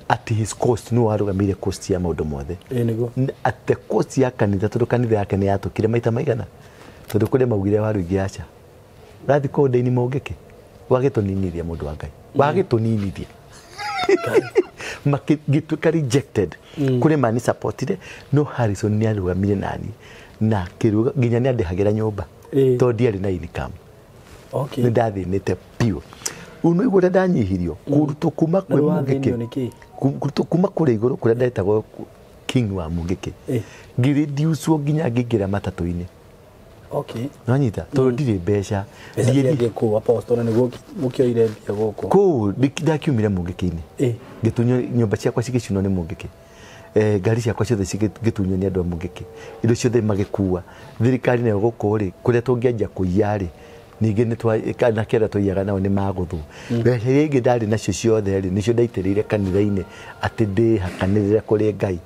At his cost, nĩwe warũgamĩire cost ya maũndũ mothe. Nĩguo. At the cost ya kanitha, tondũ kanitha yake nĩ yatũkire maita maigana. Tondũ kũrĩa maugire waru ingĩ aca. Ũrathiĩ kũ-ordain mũngĩkĩ? Wagĩtũninithia mũndũ wa Ngai. Wagĩtũninithia. Ngĩtuĩka rejected. Kũrĩ mani supportire, no Harrison nĩ arũgamire nani. Na akĩruga nginya nĩ andĩhagĩra nyũmba. Tondũ ndiarĩ na income. Okay. Nĩ ndathĩnĩte biũ. Rĩu nĩ ũrĩa ndanyihirio, kũrutwo kuma Na kwĩ nĩ wathĩnio mũngĩkĩ. nĩ kĩ? Kũrutwo kuma kũrĩa igũrũ kũrĩa ndetagwo king wa mũngĩkĩ. Ngĩreducwo nginya ngĩingĩra matatũ-inĩ. Okay. Nĩwanyita? Tondũ ndirĩ mbeca. Mbeca ciathiĩ kũu Apostle na nĩguo mũkĩoire mbia gũkũ. Kũu ndakiumire mũngĩkĩ-inĩ. Ngĩtunywo nyũmba ciakwa cigĩcinwo nĩ mũngĩkĩ. Ngari ciakwa ciothe ngĩtunywo nĩ andũ a mũngĩkĩ. Indo ciothe magĩkua. Thirikari nayo gũkũ rĩ, kũrĩa tũngĩanjia kũiya rĩ, Ningĩ nĩ anake arĩa tũiyaga nao nĩ magũthwo. Mbeca iria ingĩ ndarĩ nacio ciothe rĩ, nĩcio ndaitĩrĩire kanitha-inĩ atĩ ndĩhakanĩrĩre kũrĩ Ngai.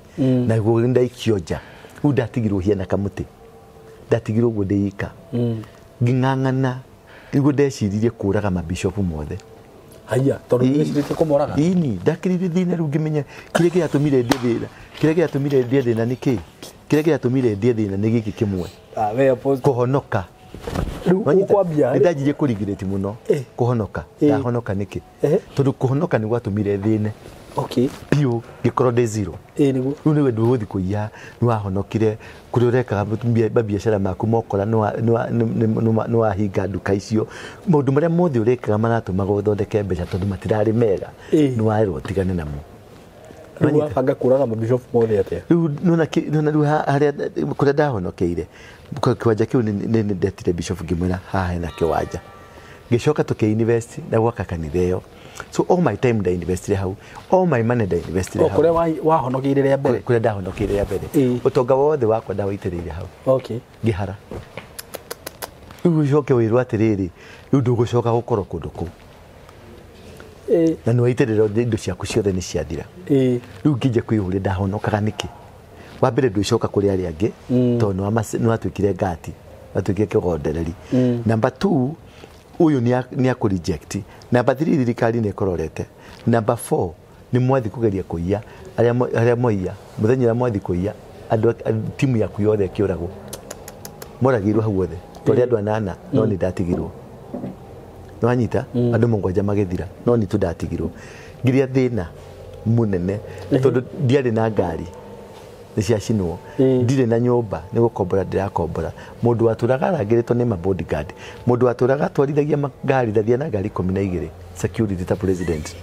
Naguo ndaikio nja. Rĩu ndatigirwo hiana kamũtĩ. Ndatigirwo ũguo ndĩ ika. Ngĩng'ang'ana nĩguo ndeciririe kũraga mabishopu mothe. Haiya, tondũ nĩwecirĩtie kũmoraga? Ĩni, ndakĩrire thĩna rĩu ngĩmenya kĩrĩa kĩratũmire ndĩe thĩna. Kĩrĩa kĩratũmire ndĩe thĩna nĩ kĩĩ? Kĩrĩa kĩratũmire ndĩe thĩna nĩ gĩkĩ kĩmwe. Kũhonoka. Rĩu ũkwambia nĩ ndanjirie kũrigirĩti mũno kũhonoka. Ndahonoka nĩkĩ? Tondũ kũhonoka nĩ gwatũmire thĩne. Okay. Biũ ngĩkorwo ndĩ zero. Nĩguo. Rĩu nĩwe ndũgũthiĩ kũiya, nĩ wahonokire kũrĩa ũrekaga mabiacara maku mokora nĩ wahinga nduka icio. Maũndũ marĩa mothe ũrekaga maratũmaga ũthondeke mbeca tondũ matirarĩ mega. Nĩ werwo ũtigane namo. Rĩu wabanga kũraga mabishopu mothe atĩa? Rĩu nĩwona rĩu harĩa kũrĩa ndahonokeire kĩwanja kĩu nĩ ndetire bishop ngĩmwĩra haha hena kĩwanja. Ngĩcoka tũkĩ-invest na gwaka kanitha ĩyo. So all my time ndainvestire hau, all my money ndainvestire hau. Kũrĩa wahonokeire rĩa mbere? Kũrĩa ndahonokeire rĩa mbere. Ũtonga wothe wakwa ndawaitĩrĩire hau. Okay. Ngĩhara. Rĩu ũcoke wĩrwo atĩrĩrĩ, rĩu ndũgũcoka gũkorwo kũndũ kũu. Na nĩ waitĩrĩra indo ciaku ciothe nĩ ciathira. Rĩu ngĩnjia kwĩyũria ndahonokaga nĩkĩ? Wa mbere ndwĩcoka kũrĩ arĩa angĩ tondũ nĩ watuĩkire ngati, watuĩkire kĩgondereri. Number 2, ũyũ nĩ akũ reject. Number 3, thirikari nĩ ĩkũrorete. Number 4, nĩ mwathi kũgeria kũiya arĩa moiya mũthenya ũrĩa mwathi kũiya andũ timu yaku yothe ĩkĩũragwo. Moragirwo hau othe twarĩ andũ anana no nĩ ndatigirwo. Nĩwanyita? Andũ mũgwanja magĩthira no nĩ tu ndatigirwo. Ngiria thĩna mũnene tondũ ndiarĩ na ngari nĩ ciacinwo, ndirĩ na nyũmba nĩ gũkombora ndĩrakombora. Mũndũ watũraga arangĩrĩtwo nĩ ma bodyguard, mũndũ watũraga atwarithagia ngari ndathia na ngari 12 security ta president.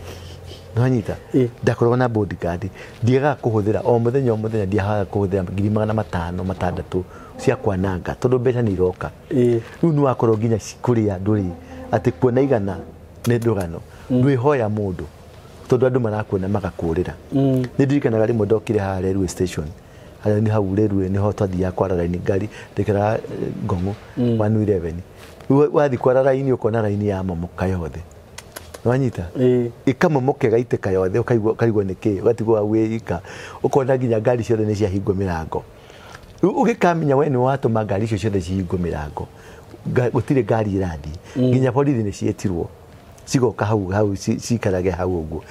Nĩwanyita? Ndakoragwo na bodyguard, ndiagaga kũhũthĩra o mũthenya o mũthenya, ndiagaga kũhũthĩra 500 600 cia kwananga tondũ mbeca nĩ iroka. Rĩu nĩ wakorwo nginya kũrĩa ndũrĩ atĩ kuona igana nĩ ndũgano, ndwĩhoya mũndũ tondũ andũ marakuona magakũrĩra. Nĩ ndirikanaga rĩmwe ndokire haha railway station, harĩa nĩ hau railway nĩho twathiaga kwara raini ngari ndĩkĩraga Ngong'o 111. Rĩu wathiĩ kwara raini ũkona raini ya momoka yothe. Nĩwanyita? Ĩkamomoka ĩgaitĩka yothe ũkaigua nĩkĩ, ũgatigwo hau wĩ ika, ũkona nginya ngari ciothe nĩ ciahingwo mĩrango. Rĩu ũgĩkamenya we nĩ watũma ngari icio ciothe cihingwo mĩrango, gũtirĩ ngari ĩrathiĩ, nginya borithi nĩ ciĩtirwo cigoka hau hau cikarage hau ũguo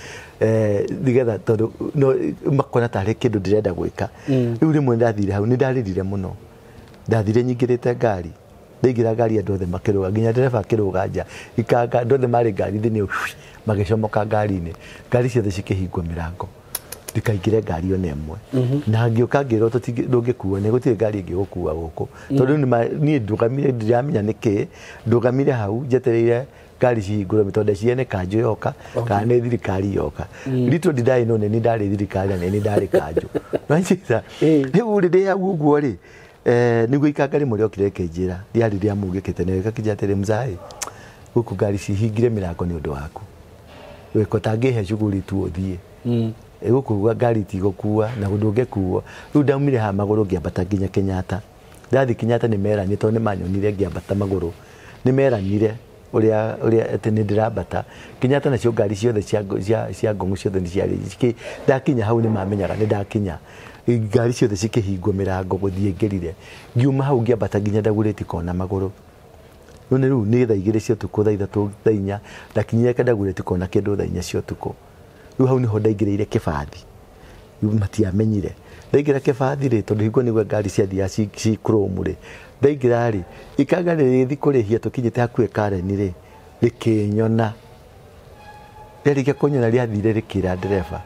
nĩgetha tondũ no makona tarĩ kĩndũ ndĩrenda gwĩka. Rĩu rĩmwe ndathire hau nĩ ndarĩrire mũno, ndathire nyingĩrĩte ngari, ndaingĩra ngari andũ othe makĩrũga, nginya ndereba akĩrũga nja, ikanga andũ othe marĩ ngari thĩinĩ magĩcomoka ngari-inĩ, ngari ciothe cikĩhingwo mĩrango ndikaingĩre ngari ona ĩmwe. Na ngĩũka ngĩrwo ndũngĩkuo nĩ gũtirĩ ngari ĩngĩgũkua gũkũ tondũ niĩ ndũgamire, ndiramenya nĩkĩ ndũgamire hau njetereire ngari cihingũrwo tondũ ndeciria nĩ kanjũ yoka kana nĩ thirikari yoka. Little did I know nĩ ndarĩ thirikari na nĩ ndarĩ kanjũ. Nĩwanyita? Rĩu rĩ ndĩ hau ũguo rĩ, nĩguo ikanga rĩmwe rĩokire rĩkĩnjĩra rĩarĩ rĩa mũgĩkĩte na rĩgakĩnjĩra atĩrĩ, mzaĩ gũkũ ngari cihingire mĩrango nĩ ũndũ waku, wĩko tangĩhe cuguri tu ũthiĩ gũkũ ngari itigũkua na ndũngĩkuo. Rĩu ndaumire haha magũrũ ngĩambata nginya Kenyatta. Ndathiĩ Kenyatta nĩ meranire tondũ nĩ manyonire ngĩambata magũrũ, nĩ meranire ũrĩa atĩ nĩ ndĩrambata Kenyatta, nacio ngari ciothe cia Ngong'o ciothe nĩ ciarĩ ndakinya hau nĩ mamenyaga nĩ ndakinya, ngari ciothe cikĩhingwo mĩrango gũthiĩ ngĩrire. Ngiuma hau ngĩambata nginya Dagoretti Kona magũrũ. Rĩu nĩ rĩu nĩ thaa 2 cia ũtukũ, thaa 3, thaa 4 ndakinyire Dagoretti Kona kĩndũ thaa 4 cia ũtukũ. Rĩu hau nĩho ndaingĩrĩire kĩbathi, rĩu matiamenyire. Ndaingĩra kĩbathi rĩ, tondũ hingo nĩguo ngari ciathiaga ci chrome rĩ, ndaingĩra rĩ, ikanga rĩgĩthiĩ kũrĩhia tũkinyĩte hakuhĩ Karen rĩ, rĩkĩnyona. Rĩarĩkia kũnyona rĩathire rĩkĩra ndereba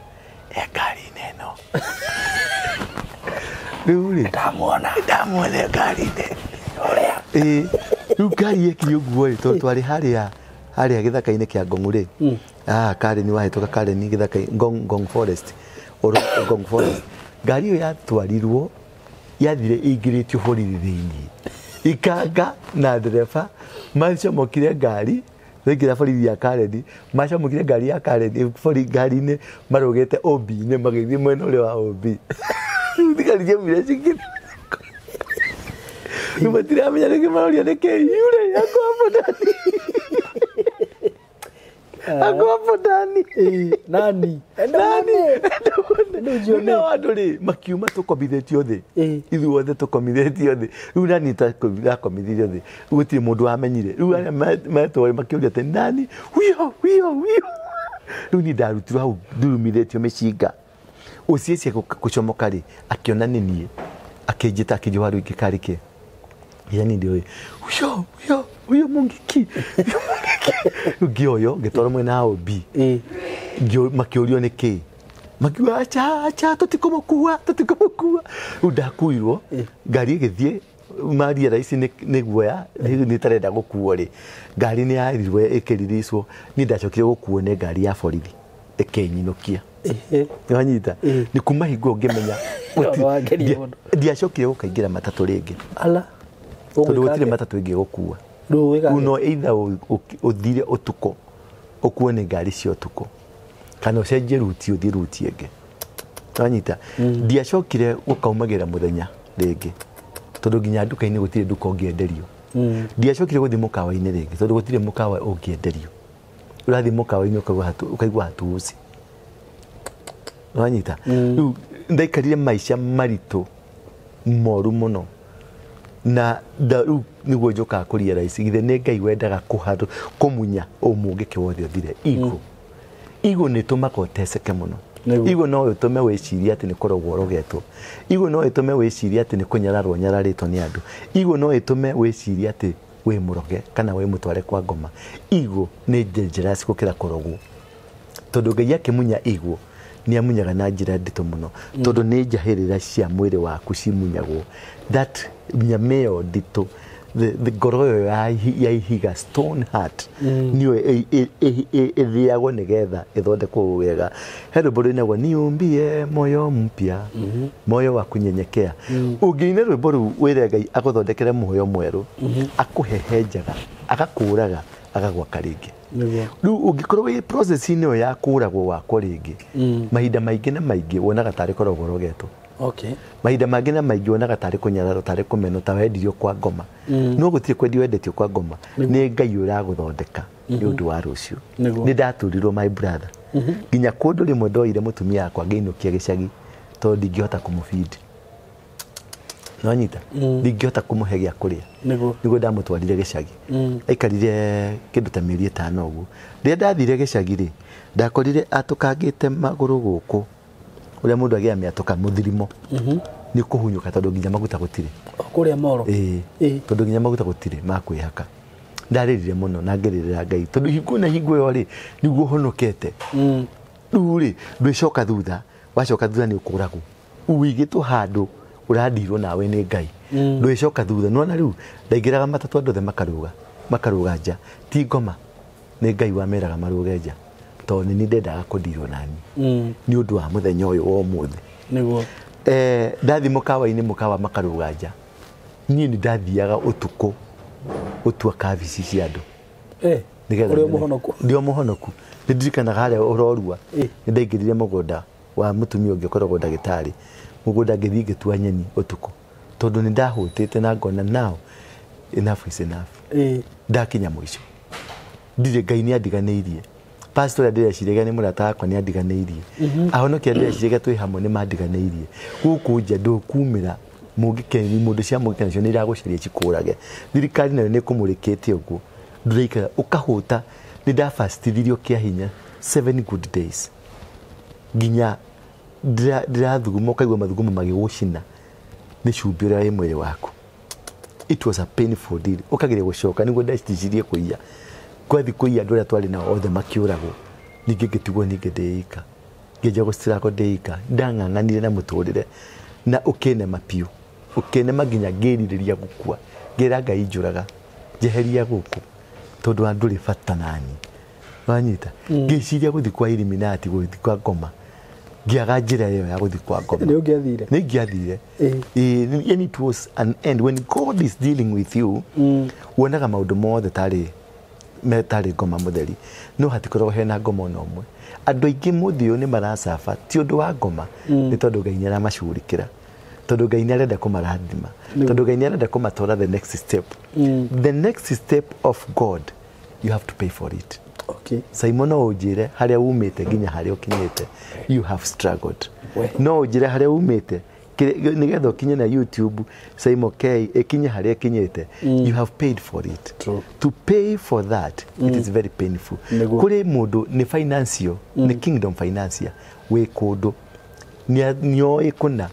e ngari-inĩ ĩno. Rĩu rĩ ndamuona ngari-inĩ ũrĩa. Rĩu ngari yekire ũguo rĩ, tondũ twarĩ harĩa gĩthaka-inĩ kĩa Ngong'o rĩ, Karen wahĩtũka Karen gĩthaka Ngong Forest, Ngong Forest. Ngari ĩyo yatwarirwo yathire ĩingĩrĩtio borithi thĩinĩ, ikanga na ndereba macomokire ngari, raingĩra borithi ya Karen, macomokire ngari ya Karen ngari-inĩ marũgĩte OB-inĩ magĩthiĩ mwena ũrĩa wa OB. Rĩu thigari ciaumire cikĩrĩ. Rĩu matiramenya nĩkĩ maroria nĩkĩ yule ako hapo ndani. Ako hapo ndani. Nani? Nani? Nĩ andũ rĩ makiuma tũkomithĩtio thĩ. Ithuothe tũkomithĩtio thĩ. Rĩu nani ndakomithirio thĩ. Rĩu gũtirĩ mũndũ wamenyire. Rĩu arĩa metwo makĩũria atĩ nani? Wio wio wio. Rĩu niĩ ndarutirwo hau ndurumithĩtio mĩcinga. Ũciĩcie gũcomoka rĩ akĩona nĩ niĩ. Akĩnjĩta akĩnjũa rĩu ingĩkarĩ kĩ. Yani ndio huyo huyo huyo Mungiki. Ngĩoyo ngĩtwarwo mwena wa OB. Makĩũrio nĩ kĩ. Makiuga acha acha tũtikũmũkua tũtikũmũkua. Rĩu ndakuirwo ngari ĩgĩthiĩ maria raici nĩ guoya nĩ tarenda gũkuo rĩ. Ngari nĩ yarirwo ĩkĩriricwo. Niĩ ndacokire gũkuo nĩ ngari ya borithi ĩkĩnyinũkia. Nĩwanyita? Nĩ kuma hingo ngĩmenya ndiacokire gũkaingĩra matatũ rĩngĩ. Ala. Tondũ gũtirĩ matatũ ĩngĩ gũkua. Rĩu no either ũthire ũtukũ ũkuo nĩ ngari cia ũtukũ kana ũcenjie ruti ũthiĩ ruti ĩngĩ. Wanyita? Ndiacokire gũkaumagĩra mũthenya rĩngĩ tondũ nginya nduka-inĩ gũtirĩ nduka ũngĩenderio. Ndiacokire gũthiĩ mũkawa-inĩ rĩngĩ tondũ gũtirĩ mũkawa ũngĩenderio. Ũrathiĩ mũkawa-inĩ ũkaigua hatuuci. Wanyita? Rĩu ndaikarire maica maritũ moru mũno. Na rĩu nĩguo njũkaga kũrealize githĩ nĩ Ngai wendaga kũmunya ũmũngĩke wothe ũthire. Ego. Ego nĩ ĩtũmaga ũteceke mũno. Ego no ĩtũme wĩcirie atĩ nĩ kũrogwo ũrogetwo. Ego no ĩtũme wĩcirie atĩ nĩ kũnyararwo nyararĩtwo nĩ andũ. Ego no ĩtũme wĩcirie atĩ wĩ mũroge kana wĩ mũtware kwa ngoma. Ego nĩ dangerous gũkĩra kũrogwo. Tondũ Ngai akĩmunya ego nĩ amunyaga na njĩra nditũ mũno. Tondũ nĩ njahĩrĩra cia mwĩrĩ waku cimunyagwo. That nyama ĩyo nditũ the ngoro ĩyo ya ihiga stone heart nĩyo ĩthĩagwo nĩgetha ĩthondekwo wega. He rwĩmbo rwĩnagwo niumbie moyo mpya moyo wa kunyenyekea. Ũngĩina rwĩmbo rũu wĩre Ngai agũthondekere muoyo mwerũ akũhehenjaga agakũraga agagwaka rĩngĩ. Rĩu ũngĩkorwo wĩ process-inĩ ĩyo ya kũragwo wakwo rĩngĩ mahinda maingĩ na maingĩ wonaga tarĩ kũrogwo ũrogetwo. Okay. Mahinda mangĩ na maingĩ wonaga tarĩ kũnyararwo tarĩ kũmenwo ta wendirio kwa ngoma. No gũtirĩ kwendio wendetio kwa ngoma. Nĩ Ngai ũragũthondeka nĩ ũndũ wa rũciũ. Nĩ ndaturirwo my brother. Nginya kũndũ rĩmwe ndoire mũtumia wakwa ngĩinũkia gĩcagi tondũ ndingĩhota kũmũbidi. Nĩwanyita? Ndingĩhota kũmũhe gĩa kũrĩa. Nĩguo ndamũtwarire gĩcagi. Aikarire kĩndũ ta mĩeri 5 ũguo. Rĩrĩa ndathire gĩcagi rĩ, ndakorire atũkangĩte magũrũ gũkũ. Ũrĩa mũndũ agĩa mĩatũka mũthirimo. Nĩ kũhunyũka tondũ nginya maguta gũtirĩ. Kũrĩa moro. Tondũ nginya maguta gũtirĩ ma kwĩhaka. Ndarĩrire mũno na ngĩrĩrĩra Ngai tondũ hingo na hingo ĩyo rĩ nĩguo honokete. Rĩu rĩ ndwĩcoka thutha, wacoka thutha nĩ ũkũragwo. Ũigĩtwo handũ ũrandirwo nawe nĩ Ngai. Ndwĩcoka thutha. Nĩwona rĩu ndaingĩraga matatũ andũ othe makarũga, makarũga nja. Ti ngoma nĩ Ngai wameraga marũge nja. Tondũ nĩ ndendaga kũndirwo nani. Nĩ ũndũ wa mũthenya ũyũ wa ũmũthĩ. Nĩguo. Ndathi mũkawa-inĩ mũkawa makarũga nja. Niĩ nĩ ndathiaga ũtukũ gũtua kabici cia andũ. Ũrĩ mũhonoku. Ndĩ o mũhonoku. Nĩ ndirikanaga harĩa ũrorua. Nĩ ndaingĩrire mũgũnda wa mũtumia ũngĩ ũkoragwo ndagĩtarĩ. Mũgũnda ngĩthiĩ ngĩtua nyeni ũtukũ. Tondũ nĩ ndahũtĩte na ngona now enough is enough. Ndakinya mũico. Ndirĩ Ngai nĩ andiganĩirie. Pastor ũrĩa ndĩreciragia nĩ mũrata wakwa nĩ andiganĩirie. Ahonokia ndĩreciragia twĩ hamwe nĩ mandiganĩirie. Gũkũ nja ndũkumĩra mũngĩkeni mũndũ cia mũngĩkeni nacio nĩ iragũcaria cikũrage. Thirikari nayo nĩ ĩkũmũrĩkĩte ũguo. Ndũraikara ũkahũta. Nĩ ndabacitithirio kĩa hinya 7 good days. Nginya ndĩrathuguma ũkaigua mathugumo magĩgũcina nĩ cumbĩ ũrĩa wĩ mwĩrĩ waku. It was a painful deal. Ũkageria gũcoka nĩguo ndeciririe kũiya. Kwathi kũiya andũ arĩa twarĩ nao othe makĩũragwo. Ningĩ ngĩtigwo ningĩ ndĩika. Ngĩanjia gũcirako ndĩika. Ndang'ang'anire na mũtũrĩre na ũkĩnema biũ. Ũkĩnema nginya ngĩrirĩria gũkua. Ngĩra Ngai njũraga. Njeheria gũkũ. Tondũ wa ndũrĩ bata nani. Wanyita? Ngĩciria gũthiĩ kwa Illuminati gũthiĩ kwa ngoma. Ngĩaga njĩra ĩyo ya gũthiĩ kwa ngoma. Nĩ ũngĩathire? Nĩ ingĩathire. And it was an end. When God is dealing with you, wonaga maũndũ mothe tarĩ metarĩ ngoma mũtheri. No hatikoragwo hena ngoma ona ũmwe. Andũ aingĩ mũthĩ ũyũ nĩ maracaba ti ũndũ wa ngoma, nĩ tondũ Ngai nĩ aramacugurikĩra. Tondu Ngai nĩ arenda kũmarathima. Tondu Ngai nĩ arenda kũmatwara the next step. The next step of God, you have to pay for it. Okay. Simon no ũnjĩre harĩa umĩte nginya harĩa ũkinyĩte, you have struggled. No ũnjĩre harĩa umĩte nĩgetha ũkinye na YouTube Simon K ĩkinye harĩa ĩkinyĩte, you have paid for it. True. To pay for that, it is very painful. Kũrĩ mũndũ nĩ financial, nĩ kingdom financier wĩ kũndũ nĩoĩ kũna,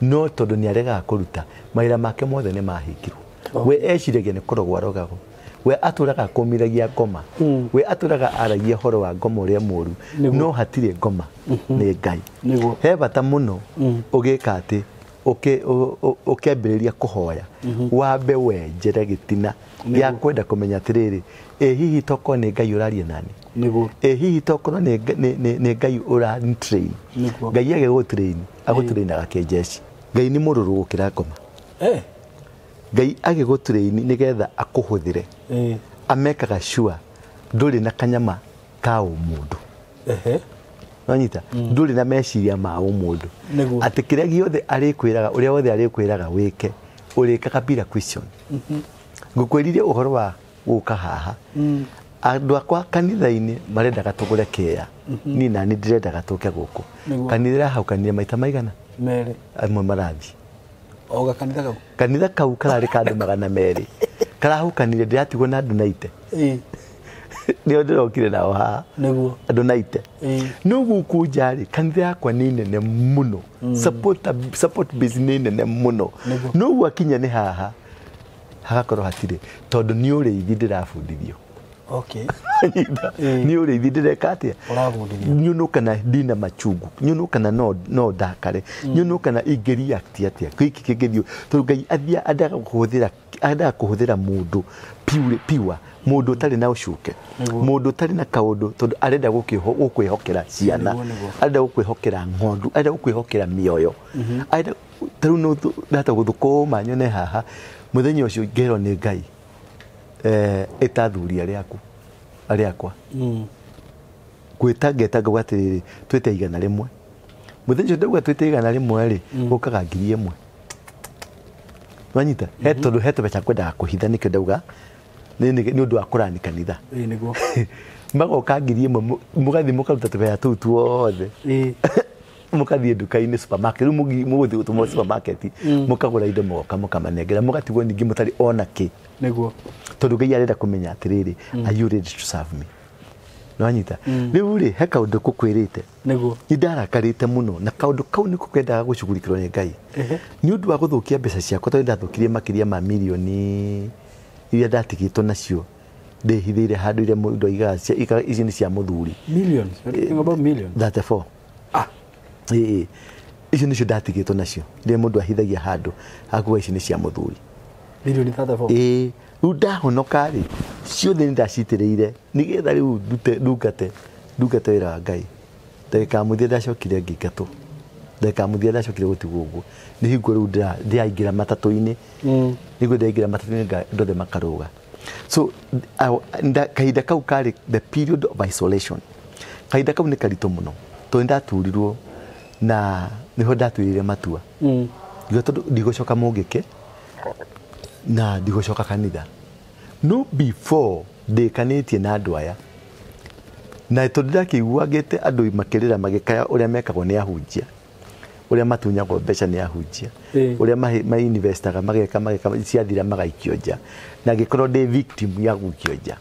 no tondũ nĩaregaga kũruta mawĩra make mothe nĩ mahingirwo. We eciragia nĩ kũrogwo arogagwo, we atũraga kũmiragia ngoma, we atũraga aragia ũhoro wa ngoma ũrĩa mũru, no hatirĩ ngoma nĩ Ngai. He bata mũno ũgĩka atĩ ũkĩambĩrĩria kũhoya wambe wenjere gĩtina gĩa kwenda kũmenya atĩrĩrĩ, ĩ hihi tokorwo nĩ Ngai ũraria nani, ĩ hihi tokorwo nĩ Ngai ũra-train. Ngai agĩgũtrain agũtrainaga kĩnjeshi. Ngai nĩ mũrũrũ gũkĩra ngoma. Ngai agĩgũtrain nĩgetha akũhũthĩre, amekaga sure ndũrĩ na kanyama ka ũmũndũ. Wanyita, ndũrĩ na meciria ma ũmũndũ, atĩ kĩrĩa gĩothe arĩkwĩraga, ũrĩa wothe arĩkwĩraga wĩke, ũrĩkaga bila question. Ngũkwĩrire ũhoro wa gũka haha, andũ akwa kanitha-inĩ marendaga tũgũre kĩea, niĩ nani ndĩrendaga tũke gũkũ. Kanitha ĩrahaukanire maita maigana merĩ, amwe marathiĩ oga kanitha kau, kanitha kau kararĩ ka andũ 200 karahukanire, ndĩratigwo na andũ 90. Nĩo ndĩrokire nao haha andũ 90. No gũkũ nja rĩ, kanitha yakwa nĩ nene mũno, support base nĩ nene mũno, no gwakinya nĩ haha hagakorwo hatirĩ, tondũ nĩ ũrĩithi ndĩrabundithio. Okay. Nĩ ũrĩithi ndĩreka atĩa, nyuno kana ndina machungu, nyuno kana no ndakare, nyuno kana ingĩreact atĩa gĩkĩ kĩngĩthiĩ, tondũ Ngai endaga kũhũthĩra mũndũ pure, mũndũ ũtarĩ na ũcuke, mũndũ ũtarĩ na kaũndũ, tondũ arenda gũkwĩhokera ciana, arenda gũkwĩhokera ng'ondu, arenda gũkwĩhokera mĩoyo. Arenda tarĩu no ndahota gũthũkũma nyone haha mũthenya ũcio ngerwo nĩ Ngai, ĩta athuri arĩa aku arĩa akwa gwĩta ngeta ngauga atĩrĩrĩ, twĩte 100. Mũthenya ũcio ndauga twĩte 100 rĩ, gũkaga 1000. Wanyita, he tondũ he tũbeca kwendaga kũhitha, nĩkĩo ndauga nĩ ũndũ wa kũrani kanitha. Magoka 1000 mũgathiĩ mũkaruta tũbeca tũu tuothe, mũkathiĩ nduka-inĩ supermarket, rĩu mũgũthiĩ gũtũmwo supermarket, mũkagũra indo mũgoka mũkamanengera, mũgatigwo ningĩ mũtarĩ ona kĩ. Nĩguo. Tondũ Ngai arenda kũmenya atĩrĩrĩ, are you ready to serve me? Nĩwanyita? Rĩu rĩ, he kaũndũ ngũkwĩrĩte. Nĩguo. Nĩ ndarakarĩte mũno, na kaũndũ kau nĩko kendaga gũcugurikĩrwo nĩ Ngai. Nĩ ũndũ wa gũthũkia mbeca ciakwa, tondũ ndathũkirie makĩria ma mirioni iria ndatigĩtwo nacio, ndĩhithĩire handũ iria mũndũ aigaga ici nĩ cia mũthuri. Millions? We're talking about millions? 34. Icio nĩcio ndatigĩtwo nacio, iria mũndũ ahithagia handũ hakuga ici nĩ cia mũthuri. Milioni 34. Rĩu ndahonoka rĩ, ciothe nĩ ndacitĩrĩire nĩgetha rĩu ndungate wĩra wa Ngai. Ndagĩka ya mũthia ndacokire ngĩingatwo, ndagĩka ya mũthia ndacokire gũtigwo ũguo, nĩ hingo rĩu ndĩraingĩra matatũ-inĩ, nĩguo ndĩraingĩra matatũ-inĩ andũ othe makarũga. So kahinda kau karĩ the period of isolation. Kahinda kau nĩ karitũ mũno, tondũ nĩndaturirwo na nĩho ndatuĩrĩire matua. Ngiuga tondũ ndigũcoka Mũngĩkĩ na ndigũcoka kanitha. No before ndĩkanĩtie na andũ aya, na tondũ ndakĩigua ngĩte andũ makĩrĩra magĩkaya ũrĩa mekagwo nĩ ahunjia, ũrĩa matunyagwo mbeca nĩ ahunjia, ũrĩa ma-investaga mageka ciathira magaikio nja, na ngĩkorwo ndĩ victim ya gũikio nja.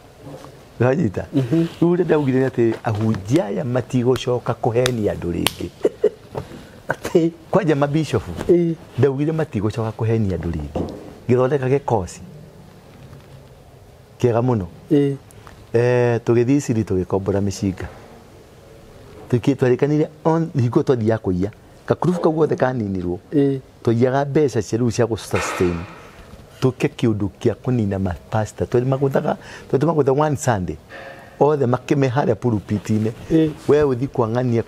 Wanyita? Rĩu ũrĩa ndaugire nĩ atĩ ahunjia aya matigũcoka kũhenia andũ rĩngĩ. Kwanja mabishofu ndaugire matigũcoka kũhenia andũ rĩngĩ. Ngĩthondeka gĩkosi kĩega mũno. Tũgĩthiĩ Isiri tũgĩkombora mĩcinga, twarĩkanire hingo twathiaga kũiya kakurubu kau gothe kaninirwo, twaiyaga mbeca cia rĩu cia gũ-sustain tũke kĩũndũ kĩa kũnina mapasta. Twatũmagũtha one Sunday othe makĩme harĩa pulpit-inĩ, we ũthi kwa Ng'ania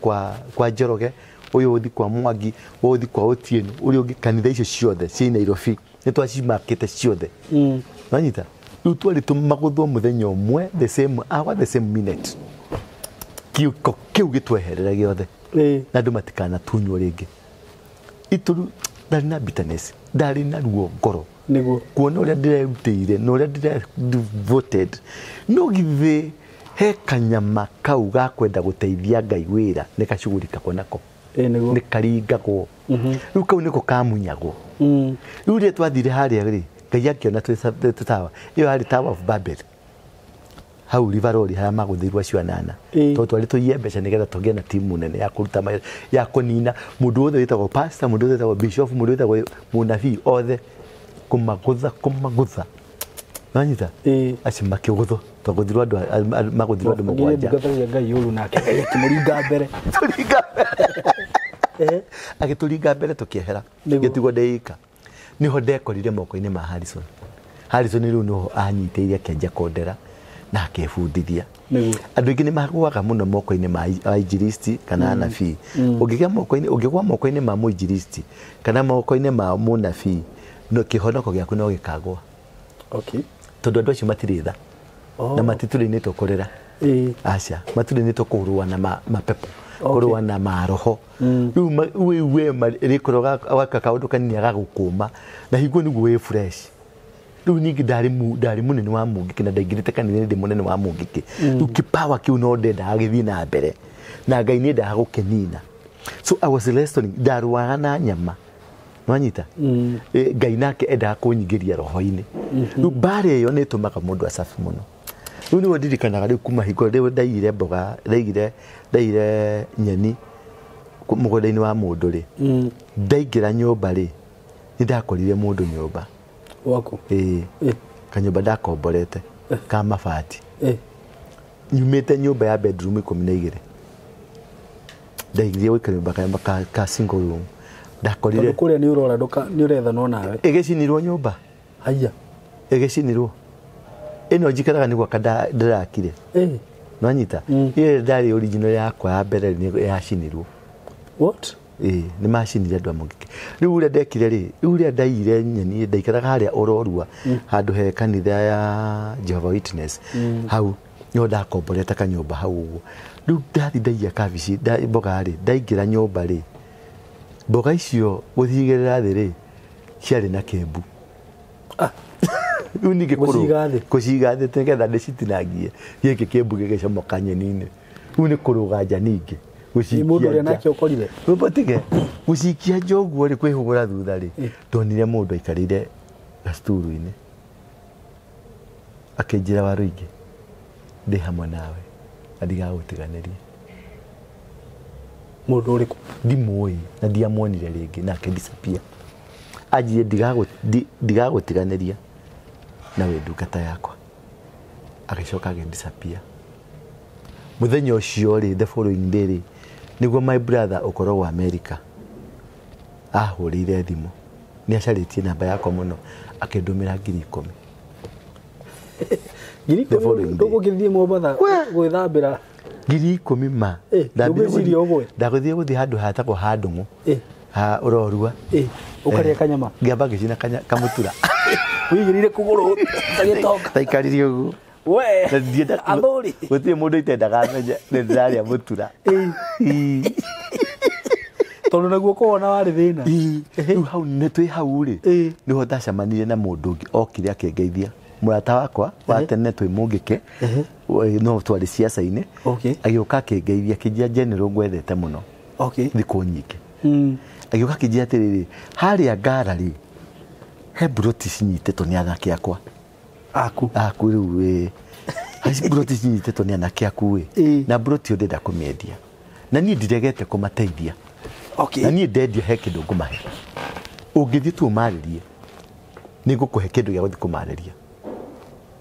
kwa Njoroge, ũyũ ũthi kwa Mwangi, ũyũ ũthi kwa Otieno, ũrĩa ũngĩ, kanitha icio ciothe ciĩ Nairobi nĩ twacimakĩte ciothe. Wanyita? Rĩu twarĩ tũmagũthwo mũthenya ũmwe, the same hour, the same minute, kĩũko kĩu gĩtweherera gĩothe, na andũ matikanatunywo rĩngĩ. Itũru Ndarĩ na bitterness, ndarĩ na ruo ngoro. Nĩguo. Kuona ũrĩa ndĩrerutĩire na ũrĩa ndĩre devoted, no githĩ he kanyama kau ga kwenda gũteithia Ngai wĩra nĩ gacugurikagwo nako. Nĩguo. Nĩ karingagwo. Rĩu kau nĩko kamunyagwo. Rĩu rĩrĩa twathire harĩa rĩ, Ngai akĩona twĩ tawa ĩyo yarĩ Tower of Babel hau River Road harĩa magũthĩirwo acio anana, tondũ twarĩ tũiye mbeca nĩgetha tũgĩe na timu nene ya kũruta ya kũnina mũndũ wothe wĩtagwo pastor, mũndũ wothe wĩtagwo bishop, mũndũ wĩtagwo mũnabii, othe kũmagũtha. Nanyita? Acio makĩgũthwo, twagũthirwo andũ magũthirwo andũ mũgwanja. Ndungata cia Ngai ũru nake Ngai akĩmũringa mbere. Tũringa mbere. Agĩtũringa mbere tũkĩehera. Gĩtigwo ndĩika. Nĩho ndekorire moko-inĩ ma Harrison. Harrison rĩu nĩho anyitĩire akĩanjia kũndera na akĩbundithia. Andũ aingĩ nĩ magũaga mũno moko-inĩ ma ainjiristi kana anabii. Ũngĩgĩa moko-inĩ, ũngĩgũa moko-inĩ ma mũinjiristi kana moko-inĩ ma mũnabii, no kĩhonoko gĩaku no gĩkagũa. Okay. Tondũ andũ acio matirĩ tha. Na matitũrĩinĩtwo kũrĩra. Aca, matũrĩinĩtwo kũrũa na mapepo, kũrũa na maroho. Rĩu we rĩkorwo gaka kaũndũ kanini agagũkũma na hingo nĩguo wĩ fresh. Rĩu ningĩ ndarĩ mũnene wa mũngĩkĩ na ndaingĩrĩte kanitha-inĩ ndĩ mũnene wa mũngĩkĩ. Rĩu kĩpawa kĩu no ndendaga gĩthiĩ na mbere na Ngai nĩ endaga gũkĩnina. So I was wrestling, ndarũaga na nyama. Nwanyita? Ngai nake endaga kũnyingĩria roho-inĩ. Rĩu mbara ĩyo nĩ ĩtũmaga mũndũ acabi mũno. Rĩu nĩguo ndirikanaga rĩu kuma hingo rĩu ndaigire mboga, ndaigire nyeni mũgũnda-inĩ wa mũndũ rĩ. Ndaingĩra nyũmba rĩ, nĩ ndakorire mũndũ nyũmba. Waku? Ĩĩ. Kanyũmba ndakomborete ka mabati. Nyumĩte nyũmba ya bedroom 12. Ndaigire gũikara nyũmba ka single room. Ndakorire tondũ kũrĩa nĩ ũrora nĩ ũrethanwo nawe. Ĩgĩcinirwo nyũmba. Haiya. Ĩgĩcinirwo. Ĩno njikaraga nĩ gwaka ndĩrakire. Nwanyita? Ĩyo ndarĩ original yakwa ya mbere nĩ yacinirwo. What? Nĩ macinire andũ a mũngĩkĩ. Rĩu ũrĩa ndekire rĩ, rĩu ũrĩa ndaiyire nyeni, ndaikaraga harĩa Ũrorua, handũ he kanitha ya Jehovah Witness. Hau nĩho ndakomborete kanyũmba hau ũguo. Rĩu ndathi ndaiya kabici, mboga rĩ, ndaingĩra nyũmba rĩ, mboga icio gũthigĩrĩra thĩ rĩ, ciarĩ na kĩmbu. Rĩu ningĩ Gũciga thĩ? Gũciga thĩ nĩgetha ndĩcitinangie. Gĩkĩ kĩmbu gĩgĩcomoka nyeni-inĩ. Rĩu nĩ kũrũga nja ningĩ. Nĩ mũndũ ũrĩa nake ũkorire? Rũbotige. Gũcikia nja ũguo rĩ, kwĩhũgũra thutha rĩ, ndonire mũndũ aikarĩire gacuturu-inĩ. Akĩnjĩra Warũingĩ, ndĩ hamwe nawe na ndigagũtiganĩria. Mũndũ ũrĩkũ? Ndimũĩ na ndiamuonire rĩngĩ na akĩ disappear. Anjĩrire ndigagũtiganĩria na wĩ ndungata yakwa. Agĩcoka agĩ disappear. Mũthenya ũcio rĩ, the following day rĩ, nĩguo my brother ũkoragwo America ahũrĩire thimũ. Nĩ acarĩtie namba yakwa mũno, akĩndũmĩra 10,000. Ngiri The ikũmi following day. ndũgũkĩthiĩ Mombatha gwĩthambĩra? 10,000 ma. Ndũgwĩciria ũgwe? Ndagũthiĩ gũthiĩ handũ hatagwo Handũng'ũ. Ha Ũrorua. Ũkarĩa kanyama? Ngĩamba ngĩcina kamũtura. Wĩigĩrĩire kũgũrũ ta gĩtonga. Taikarire ũguo. We, Na ndienda athuri. Gũtirĩ mũndũ itendaga amenye nĩ ndĩrarĩa mũtura. Tondũ naguo kũwona warĩ thĩna. Rĩu hau nĩ twĩ hau rĩ, nĩho ndacemanirie na mũndũ ũngĩ okire akĩngeithia. Mũrata wakwa wa tene twĩ mũngĩke, no twarĩ ciaca-inĩ. Agĩũka akĩngeithia, akĩnjĩra General ngwendete mũno. Thikũ nyingĩ. Agĩũka akĩnjĩra atĩrĩrĩ, harĩa Ngara rĩ, he mburoti cinyitĩtwo nĩ anake akwa. Aku. Aku rĩu ĩ. He mburoti cinyitĩtwo nĩ anake aku ĩ. Na mburoti ĩyo ndĩrenda kũmĩendia. Na niĩ ndiregete kũmateithia. Na niĩ ndendia he kĩndũ ngũmahe. Ũngĩthiĩ tu ũmarĩrie, nĩ ngũkũhe kĩndũ gĩa gũthiĩ kũmarĩria.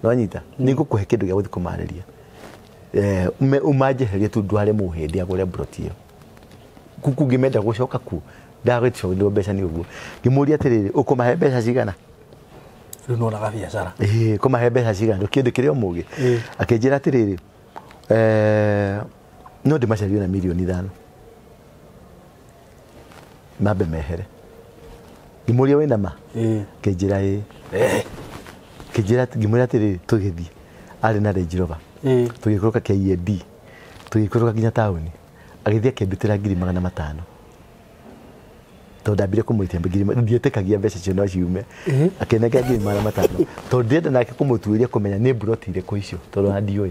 Nĩwanyita? Nĩ ngũkũhe kĩndũ gĩa gũthiĩ kũmarĩria. Ũmanjeherie tu ndware mũhĩndĩ agũre mburoti ĩyo. Kuku ngĩmenda gũcoka kuo, ndagĩcokerio mbeca nĩ ũguo. Ngĩmũria atĩrĩrĩ, ũkũmahe mbeca cigana? Rĩu nĩwonaga biacara. Kũmahe mbeca cigana? Kĩndũ kĩrĩa ũmũgĩ. Akĩnjĩra atĩrĩrĩ, no ndĩmacarie na 5,000,000. Mambe mehere. Ngĩmũria wĩna ma? Akĩnjĩra ĩĩ. Akĩnjĩra atĩ, ngĩmwĩra atĩrĩrĩ, tũgĩthiĩ. Arĩ na Range Rover. Tũgĩikũrũka KED. Tũgĩikũrũka nginya taũni. Agĩthiĩ akĩndutĩra 500,000. Tondũ ndambire kũmwĩtia ngiri, ndietĩkagia mbeca icio no ciume. Akĩnengera ngiri 500 tondũ ndĩrenda nake kũmũtuĩria kũmenya nĩ mburoti irĩkũ icio, tondũ ona ndiũĩ.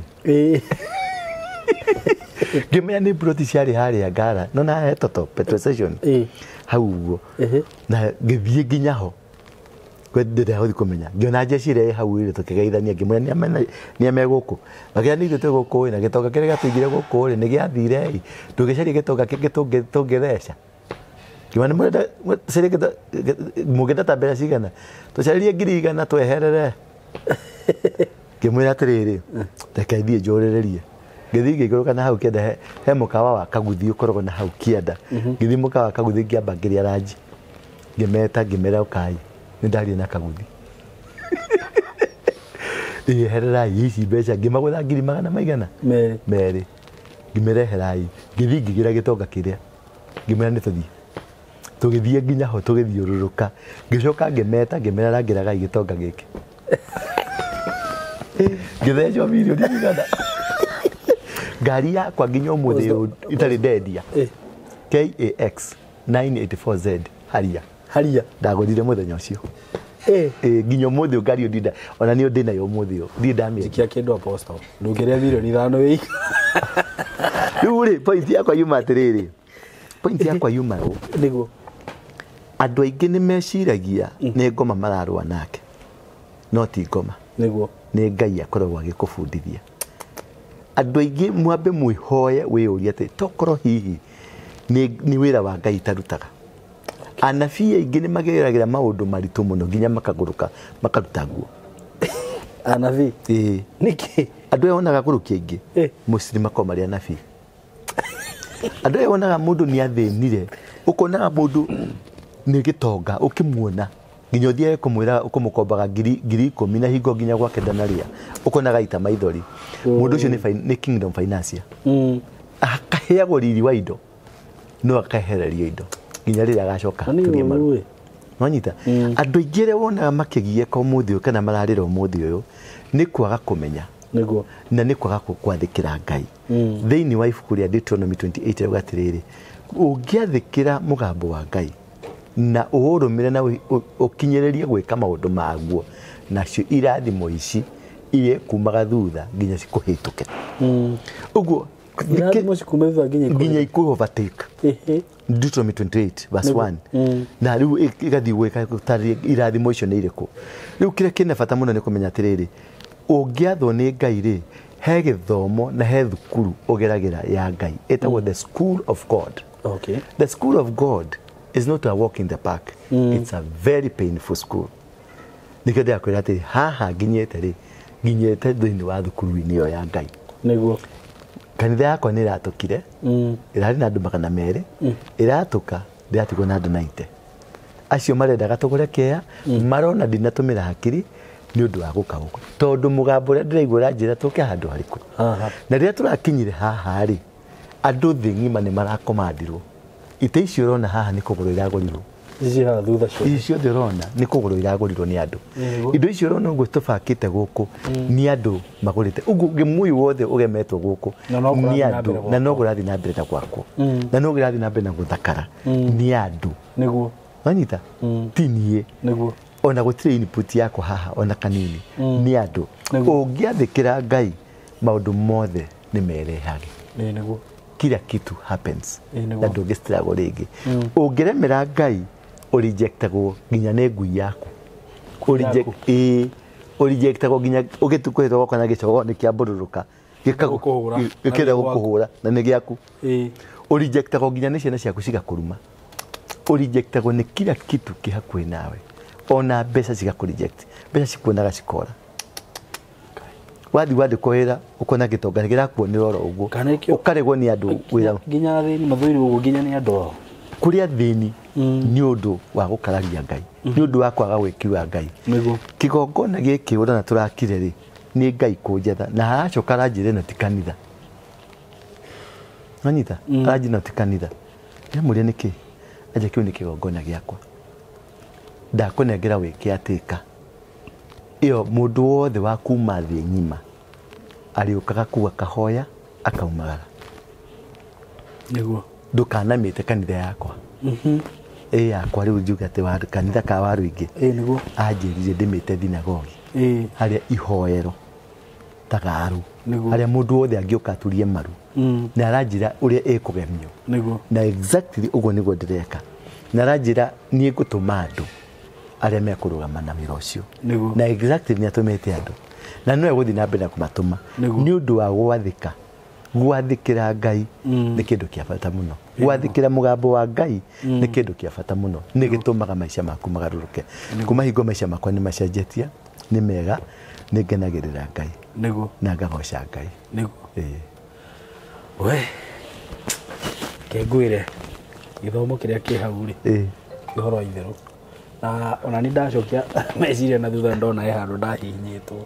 Ngĩmenya nĩ mburoti ciarĩ harĩa Ngara, no na he Toto petrol station hau ũguo. Na ngĩthiĩ nginya ho ndĩrenda gũthiĩ kũmenya, ngĩona njeci ĩrĩa ĩ hau ĩrĩ, tũkĩgeithania, ngĩmwĩra nĩ ame gũkũ, makĩra nĩ ithuĩ twĩ gũkũ ĩ, na gĩtonga kĩrĩa gĩatũigire gũkũ rĩ nĩ gĩathire ĩ, tũgĩcaria gĩtonga kĩngĩ tũngĩtheca. Ngĩmwĩra nĩ mũrenda caria mũngĩenda ta mbeca cigana, tũcaririe 100,000 tweherere. Ngĩmwĩra atĩrĩrĩ, reke thiĩ njũrĩrĩrie. Ngĩthiĩ ngĩikũrũka na hau kĩanda, he mũkawa wa Kaguthi ũkoragwo na hau kĩanda. Ngĩthiĩ mũkawa wa Kaguthi ngĩamba ngĩrĩa ranji, ngĩmeta ngĩmera ũkai, nĩ ndaria na Kaguthi. Ĩĩ, hererai ici mbeca, ngĩmagũra ngiri magana maigana merĩ, ngĩmĩreherai. Ngĩthiĩ ngĩgĩra gĩtonga kĩrĩa, ngĩmwĩra nĩ tũthiĩ. Tũgĩthiĩ nginya ho, tũgĩthiũrũrũka, ngĩcoka ngĩmeta ngĩmera rangĩragai gĩtonga gĩkĩ. Ngĩthecwo mirioni 100. Ngari yakwa nginya ũmũthĩ ũyũ itarĩ ndendia, KAX 984Z Harrier. Haria. Ndagũrire mũthenya ũcio. Nginya ũmũthĩ ũyũ ngari ĩyo ndinda ona niĩ ndĩnayo ũmũthĩ ũyũ, ndirĩ ndamĩendia. Jikia kĩndũ apostle, ndũngĩrĩa mirioni 5 wĩ Rĩu rĩ, point yakwa yuma atĩrĩrĩ, point yakwa yuma ũũ. Nĩguo. Andũ aingĩ nĩ meciragia nĩ ngoma mararũa nake, no ti ngoma. Nĩguo. Nĩ Ngai akoragwo agĩkũbundithia. Andũ aingĩ mwambe mwĩhoye wĩyũrie atĩ tokorwo hihi nĩ wĩra wa Ngai itarutaga. Anabii aingĩ nĩ mageragĩra maũndũ maritũ mũno nginya makagũrũka makaruta nguo. Anabii? Ĩĩ. Nĩkĩ? Andũ aya wonaga gũrũkia aingĩ mũciĩ makoragwo marĩ anabii. Andũ aya wonaga mũndũ nĩ athĩnire, ũkonaga mũndũ nĩ gĩtonga ũkĩmuona nginya ũthiage kũmwĩra ũkũmũkombaga 10,000 na hingo nginya gwake ndanarĩa, ũkonaga ita maithori. Mũndũ ũcio nĩ kingdom financier. Akaheagwo riri wa indo no akahererio indo nginya rĩrĩa agacoka Na nĩ turie maru. ũru ĩ. Nwanyita? Andũ aingĩ arĩa wonaga makĩgiĩka ũmũthĩ ũyũ kana mararĩra ũmũthĩ ũyũ nĩ kwaga kũmenya. Nĩguo. Na nĩ kwaga kwathĩkĩra Ngai. Thĩinĩ wa ibuku rĩa Deuteronomy 28 rĩuga atĩrĩrĩ, ũngĩathĩkĩra mũgambo wa Ngai na ũũrũmĩre na ũkinyĩrĩrie gwĩka maũndũ maguo, nacio irathimo ici iria kumaga thutha nginya cikũhĩtũke. Ũguo, Irathimo cikume thutha nginya ikũhĩtũke. Nginya ikũ overtake. Deuteronomy 28 verse Nĩguo. 1. Na rĩu ĩgathiĩ gwĩka gũtarĩria irathimo icio nĩ irĩkũ. Rĩu kĩrĩa kĩna bata mũno nĩ kũmenya atĩrĩrĩ, ũngĩathwo nĩ Ngai rĩ, he gĩthomo na he thukuru ũgeragĩra ya Ngai ĩtagwo the school of God. The school of God is not a walk in the park. It's a very painful school. Nĩkĩo ndĩrakwĩra atĩ haha nginyĩte rĩ, nginyĩte thĩinĩ wa thukuru-inĩ ĩyo ya Ngai. Nĩguo. Kanitha yakwa nĩ ĩratũkire, ĩrarĩ na andũ 200, ĩratũka ndĩratigwo na andũ 90. Acio marendaga tũgũre kĩea, marona ndinatũmĩra hakiri nĩ ũndũ wa gũka gũkũ. Tondũ mũgambo ũrĩa ndĩraigua ũranjĩra tũke handũ harĩkũ. Na rĩrĩa tũrakinyire haha rĩ, andũ thĩ ng'ima nĩ marakomandirwo. Itĩ icio ũrona haha nĩ kũgũrwo iragũrirwo. Ici haha thutha ciothe. Ici ciothe ũrona nĩ kũgũrwo iragũrirwo nĩ andũ. Nĩguo. Indo icio ũrona ũguo tũbakĩte gũkũ nĩ andũ magũrĩte. Ũguo ũgemu ũyũ wothe ũgemetwo gũkũ Na no nĩ kũrathiĩ na andũ, mbere na no gwakwo. kũrathiĩ na mbere na gwakwo. Na no kũrathiĩ na mbere na gũthakara. Nĩ andũ. Nĩguo. Wanyita? Ti niĩ. Nĩguo. Ona gũtirĩ input yakwa haha ona kanini. Nĩ andũ. Nĩguo. Ũngĩathĩkĩra Ngai maũndũ mothe nĩ merehage. Ĩĩ, nĩguo. Kila kitu happens. Ĩĩ, nĩguo. Na ndũngĩstruggle rĩngĩ. Ũngĩremera Ngai ũrejectagwo nginya nĩ ngui yaku. Ngui yaku. Ĩĩ, ũrejectagwo nginya ũgĩtukũhĩtwo gũkona gĩcogoo nĩ kĩambũrũrũka. Gũkũhũra. Gĩkĩenda Na nĩ gwaku. gũkũhũra na nĩ gĩaku. Ĩĩ. Ũrejectagwo nginya nĩ ciana ciaku cigakũruma. Ũrejectagwo nĩ kila kitu kĩ hakuhĩ nawe. Ona mbeca cigakũreject. Mbeca cikuonaga cikora. Wathiĩ wandĩkwo wĩra ũkona gĩtonga nĩ kĩrakuonera oro ũguo. Kana nĩkĩo- Ũkaregwo nĩ andũ wĩra. Nginya athĩni mathũirwo ũguo nginya nĩ andũ ao. Kũrĩ athĩni nĩ ũndũ wa gũkararia Ngai, nĩ ũndũ wa kwaga wĩki wa Ngai. Nĩguo. Kĩgongona gĩkĩ ũrona tũrakire rĩ, nĩ Ngai kũnjetha na haracoka aranjĩra ĩno ti kanitha. Wanyita? Aranjĩra ĩno ti kanitha. Ndĩramũria nĩkĩ? Anja kĩu nĩ kĩgongona gĩakwa. Ndakũnengera wĩke atĩka. Ĩyo mũndũ wothe wa kuma thĩ ng'ima arĩũkaga kũu akahoya akaumagara. Nĩguo. Ndũkanamĩte kanitha yakwa. Ĩ yakwa rĩu njuge atĩ wa kanitha ka Waruingi Ĩ nĩguo. Anjĩrire ndĩmĩte thinagogi, harĩa ihoero tagaru, harĩa mũndũ wothe angĩũka aturie maru, na aranjĩra ũrĩa ĩkũgemio, na exactly ũguo nĩguo ndĩreka, na aranjĩra niĩ ngũtũma andũ arĩa mekũrũgama na wĩra ũcio, na exactly nĩ atũmĩte andũ na no egũthiĩ na mbere na kũmatũma, nĩ ũndũ wa gwathĩka. Gwathĩkĩra Ngai nĩ kĩndũ kĩa bata mũno. Gwathĩkĩra mũgambo wa Ngai nĩ kĩndũ kĩa bata mũno, nĩ gĩtũmaga maica maku magarũrũke. Kuma hingo maica makwa nĩ macenjetie, nĩ mega, nĩ ngenagĩrĩra Ngai na ngagoca Ngai. Ĩĩ. We ke ngwĩre gĩthomo kĩrĩa kĩ hau rĩ, ti ũhoro wa itherũ, na ona nĩ ndacokia meciria na thutha ndona he handũ ndahihinyĩtwo.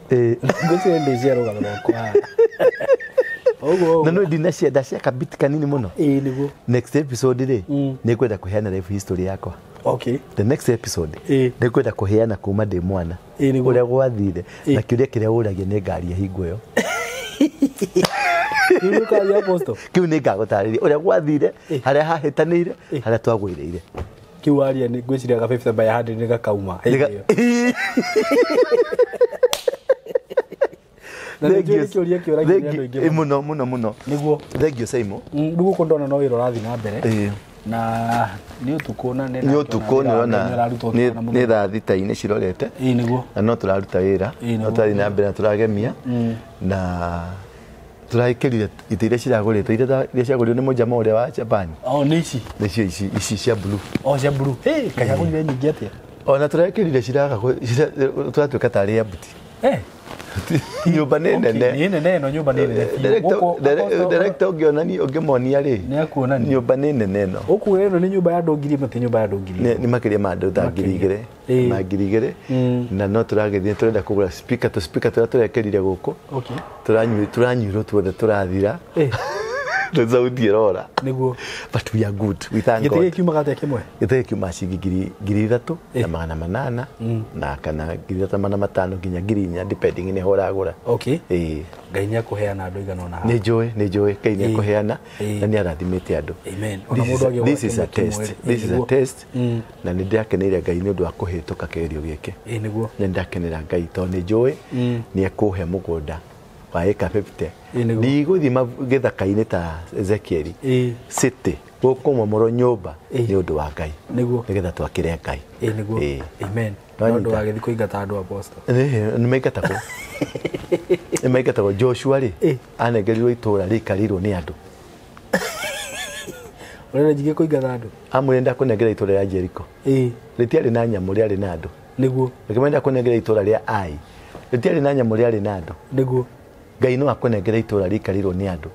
Ngwĩciria ndĩcia rũgano rwakwa haha ũguo. Na no ndinacienda cia kabiti kanini mũno. Ĩ nĩguo. Next episode rĩ, nĩ ngwenda kũheana life history yakwa. The next episode, nĩ ngwenda kũheana kuma ndĩ mwana, Ĩ nĩguo. ũrĩa gwathire, na kĩũria kĩrĩa ũragia nĩ ngaria hingo ĩyo. Rĩu nĩ ũkaria, Apostle? Kĩu nĩ ngagũtarĩria ũrĩa gwathire, harĩa hahĩtanĩire, harĩa twagwĩrĩire. Kĩu waria nĩ ngwĩciria ga 50 by 100 nĩ gakauma hĩndĩ ĩyo. Na nĩ njũĩ nĩ kĩũria kĩũragio nĩ andũ aingĩ mũno. Mũno mũno mũno. Thank you, Simon. Rĩu gũkũ ndona no wĩra ũrathiĩ na mbere, na nĩ ũtukũ na Nĩ ũtukũ, nĩ ũrona nĩ thaa 6:00 cirorete, Ĩ nĩguo. na no tũraruta wĩra, no tũrathiĩ na mbere na tũragemia, na tũraĩkĩrire itĩ iria ciragũrĩtwo, iria ciagũrirwo nĩ mũjama ũrĩa wa Japan. O nĩ ici? Nĩcio ici, ici cia blue. O cia blue. Hey, kaĩ agũrire nyingĩ atĩa? Ona tũrekĩrire ciraga tũratuĩka tarĩ empty. Nyũmba nĩ nene. Nĩ nene ĩno, nyũmba nĩ nene biũ. Gũkũ Director, ũngĩonania, ũngĩmonia rĩ, Nĩ akuonania. Nyũmba nĩ nene ĩno. Gũkũ ĩno nĩ nyũmba ya andũ 1000, ti nyũmba ya andũ 1000? Nĩ makĩria ma andũ ta 2000, ma 2000. Na no tũragĩthiĩ, tũrenda kũgũra speaker, tũ speaker tũrĩa tũrekĩrire gũkũ, tũranyuirwo tuothe, tũrathira, tũ sauti ĩrora. But we are good, we thank Gĩtĩ God. gĩkĩ kiumaga atĩa kĩmwe? Gĩtĩ gĩkiuma ciringi 3800, na kana 3500 nginya 4000, depending nĩ ho ũragũra. Ĩĩ. Ngai nĩ akũheana andũ igana ona haha. Nĩ njũĩ, nĩ njũĩ Ngai nĩ ekũheana, na nĩ arathimĩte andũ. Amen. Ona This mũndũ angĩgũra this is a kĩmwe kĩmwe test. rĩ, This is a test. Na nĩ ndĩrakeneire Ngai nĩ ũndũ wa kũhĩtũka kĩgerio gĩkĩ. Ĩ nĩguo. Nĩ ndakenera Ngai tondũ nĩ njũĩ nĩ ekũhe mũgũnda wa ĩka 50. Ĩ nĩguo. Ndigũthiĩ gĩthaka-inĩ ta Ezekieli, city gũkũ momoro nyũmba, nĩ ũndũ wa Ngai, nĩgetha twakĩre Ngai. Ĩ nĩguo. Amen. Nĩwanyita? No ũndũ wa gĩthiĩ kũingata andũ, Apostle. Nĩ maingatagwo, nĩ maingatagwo. Joshua rĩ, anengerirwo itũũra rĩikarĩirwo nĩ andũ. Ũrenda njige kũingata andũ? Amwĩre ndakũnengera itũũra rĩa Jericho, rĩtiarĩ na nyamũ, rĩarĩ na andũ. Akĩmwĩra ndakũnengera itũũra rĩa Ai, rĩtiarĩ na nyamũ, rĩarĩ na andũ. Ngai no akũnengere itũũra rĩikarĩirwo nĩ andũ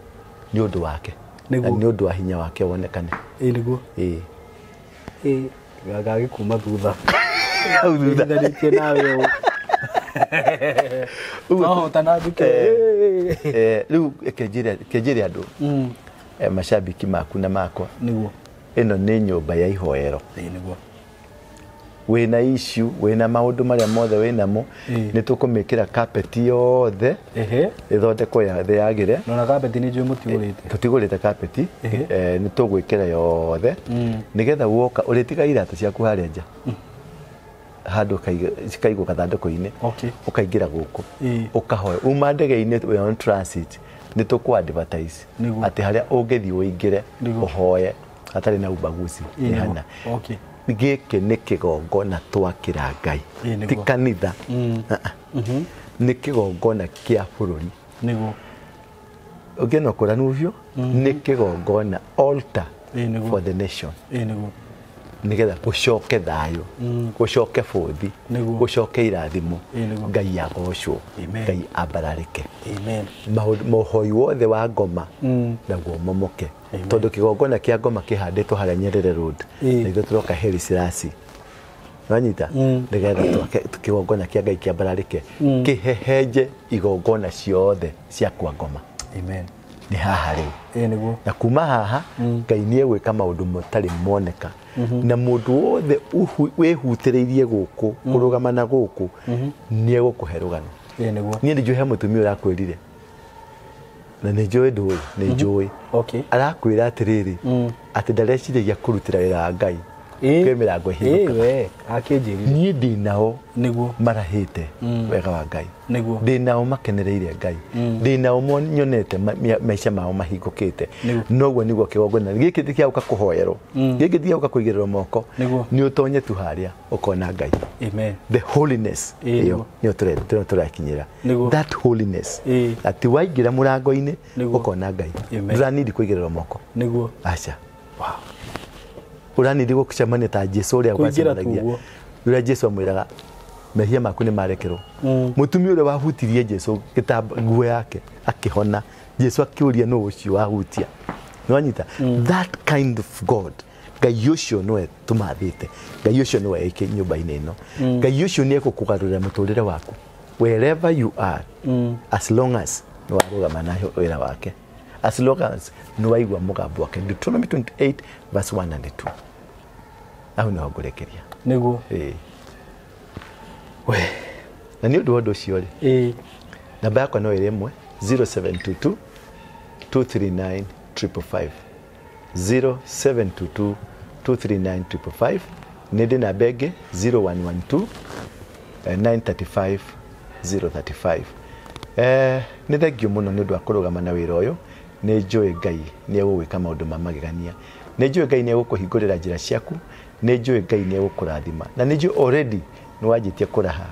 nĩ ũndũ wake, na nĩ ũndũ wa hinya wake wonekane. Ĩ nĩguo. Ĩĩ. Ĩ gagĩkuma thutha. Hau thutha. Ĩhithanĩtie nawe ũũ. Nohotana nduke. Rĩu reke njĩre andũ, macambiki maku na makwa, ĩno nĩ nyũmba ya ihoero. Ĩ nĩguo. Wĩna issue, wĩna maũndũ marĩa mothe wĩnamo, nĩ tũkũmĩkĩra carpet yothe, ĩthondekwo yothe yagĩre. Nona carpet nĩ njũĩ mũtigũrĩte. Tũtigũrĩte carpet. Nĩ tũgwĩkĩra yothe, nĩgetha woka ũrĩtiga iratũ ciaku harĩa nja handũ cikaigwo gathandũkũ-inĩ, ũkaingĩra gũkũ, ũkahoya uma ndege-inĩ, we on transit, nĩ tũkũ advertise atĩ harĩa ũngĩthiĩ ũingĩre, ũhoye hatarĩ na ubaguzi nĩ hana. Gĩkĩ nĩ kĩgongona twakĩra Ngai, ti kanitha. Ah, ah. Nĩ kĩgongona kĩa bũrũri. Ũngĩona ũkũranu ũcio, nĩ kĩgongona, altar for the nation, Ĩ nĩguo. Nĩgetha gũcoke thayũ, gũcoke bũthi, gũcoke irathimo. Ĩ nĩguo. Ngai agocwo. Amen. Ngai ambararĩke. Amen. Maũhoi wothe wa ngoma naguo momoke, Amen. tondũ kĩgongona kĩa ngoma kĩhandĩtwo harĩa Nyerere Road, na ithuĩ tũroka Haile Selassie, wanyita, nĩgetha twake kĩgongona kĩa Ngai kĩambararĩke, kĩhehenje igongona ciothe cia kwa ngoma. Amen. Nĩ haha rĩu. Ĩ nĩguo. Na kuma haha Ngai nĩ egwĩka maũndũ matarĩ moneka, na mũndũ wothe wĩhutĩrĩirie gũkũ, kũrũgama na gũkũ, nĩ egũkũhe rũgano. Ĩ nĩguo. Niĩ nĩ njũĩ he mũtumia ũrakwĩrire, na nĩ njũĩ ndũĩ, nĩ njũĩ arakwĩra atĩrĩrĩ, atĩ ndareciragia kũrutĩra wĩra wa Ngai. Kwĩ mĩrango ĩhingũkaga. We akĩnjĩrire. Niĩ ndĩ nao Nĩguo. marahĩte wega wa Ngai. Nĩguo. Ndĩ nao makenereire Ngai. Ndĩ nao nyonete maica mao mahingũkĩte. Nĩguo. Noguo nĩguo kĩgongona gĩkĩ ti gĩa gũka kũhoerwo, gĩkĩ ti gĩa gũka kũigĩrĩrwo moko. Nĩguo. Nĩ ũtonye tu harĩa ũkona Ngai. Amen. The holiness ĩyo nĩyo tũrakinyĩra. Nĩguo. That holiness Ĩĩ. atĩ waingĩra mũrango-inĩ Nĩguo. ũkona Ngai. Amen. Ndũranindi kũigĩrĩrwo moko. Nĩguo. Aca. Wow. Ũranindi gũcemania ta Jesu ũrĩa Kũingĩra tu gwacemanagia. ũguo. Ũrĩa Jesu amwĩraga mehia maku nĩ marekerwo. Mũtumia ũrĩa wahutirie Jesu gĩtamba nguo yake akĩhona. Jesu akĩũria nũ ũcio wahutia. Nĩwanyita? That kind of God. Ngai ũcio nĩwe tũmathĩte. Ngai ũcio nĩwe ĩke nyũmba-inĩ ĩno. Ngai ũcio nĩ egũkũgarũrĩra mũtũrĩre waku. Wherever you are, as long as nĩ warũgama na wĩra wake. As long as nĩ waigua mũgambo wake. Deuteronomy 28 verse 1 and 2. Hau nĩho ngũrekeria. Nĩguo. Ĩĩ. We. Na nĩ ũndũ wa ũndũ ũcio rĩ, Ĩĩ. namba yakwa no ĩrĩ ĩmwe 0722 239 555, 0722 239 555. Nĩ ndĩ namba ĩngĩ 0112 935 035. Nĩ thengio mũno nĩ ũndũ wa kũrũgama na wĩra ũyũ. Nĩ njũĩ Ngai nĩ egũgwĩka maũndũ ma magegania. Nĩ njũĩ Ngai nĩ egũkũhingũrĩra njĩra ciaku. Nĩ njũĩ Ngai nĩ egũkũrathima. Na nĩ njũĩ already nĩ wanjĩtie kũraha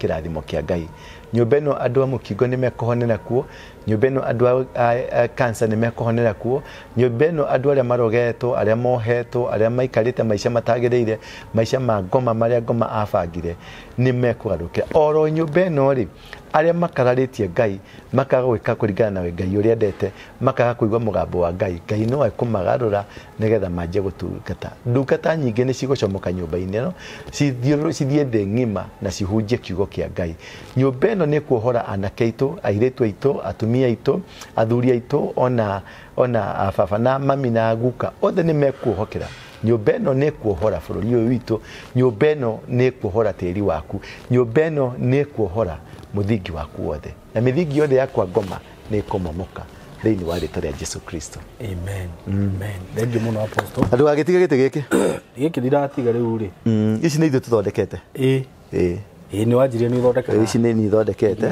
kĩrathimo kĩa Ngai. Nyũmba ĩno andũ a mũkingo nĩ mekũhonera kuo. Nyũmba ĩno andũ a cancer nĩ mekũhonera kuo. Nyũmba ĩno andũ arĩa marogetwo, arĩa mohetwo, arĩa maikarĩte maica matagĩrĩire, maica ma ngoma marĩa ngoma abangire nĩ mekũgarũrũkĩra. Oro nyũmba ĩno rĩ, arĩa makararĩtie Ngai, makaga gwĩka kũringana na Ngai ũrĩa endete, makaga kũigua mũgambo wa Ngai, Ngai no ekũmagarũra nĩgetha manjie gũtungata. Ndungata nyingĩ nĩ cigũcomoka nyũmba-inĩ ĩno, cithiĩ thĩ ng'ima na cihunjie kiugo kĩa Ngai. Nyũmba ĩno nĩ kuohora anake aitũ, airĩtu aitũ, atumia aitũ, athuri aitũ, ona baba na mami na guka, othe nĩ mekuohokera. Nyũmba ĩno nĩ kuohora bũrũri ũyũ witũ. Nyũmba ĩno nĩ kuohora tĩri waku. Nyũmba ĩno nĩ kuohora mũthingi waku wothe. Na mĩthingi yothe ya kwa ngoma nĩ ĩkũmomoka thĩinĩ wa rĩtwa rĩa Jesu Kristo. Amen. Amen. Thank you mũno Apostle. Na ndũgagĩtige gĩtĩ gĩkĩ. Gĩkĩ ndiratiga rĩu rĩ. Ici nĩ ithuĩ tũthondekete. Ĩĩ. Ĩĩ. Ĩĩ nĩ wanjirie nĩ ũthondekaga. Ici nĩ niĩ thondekete.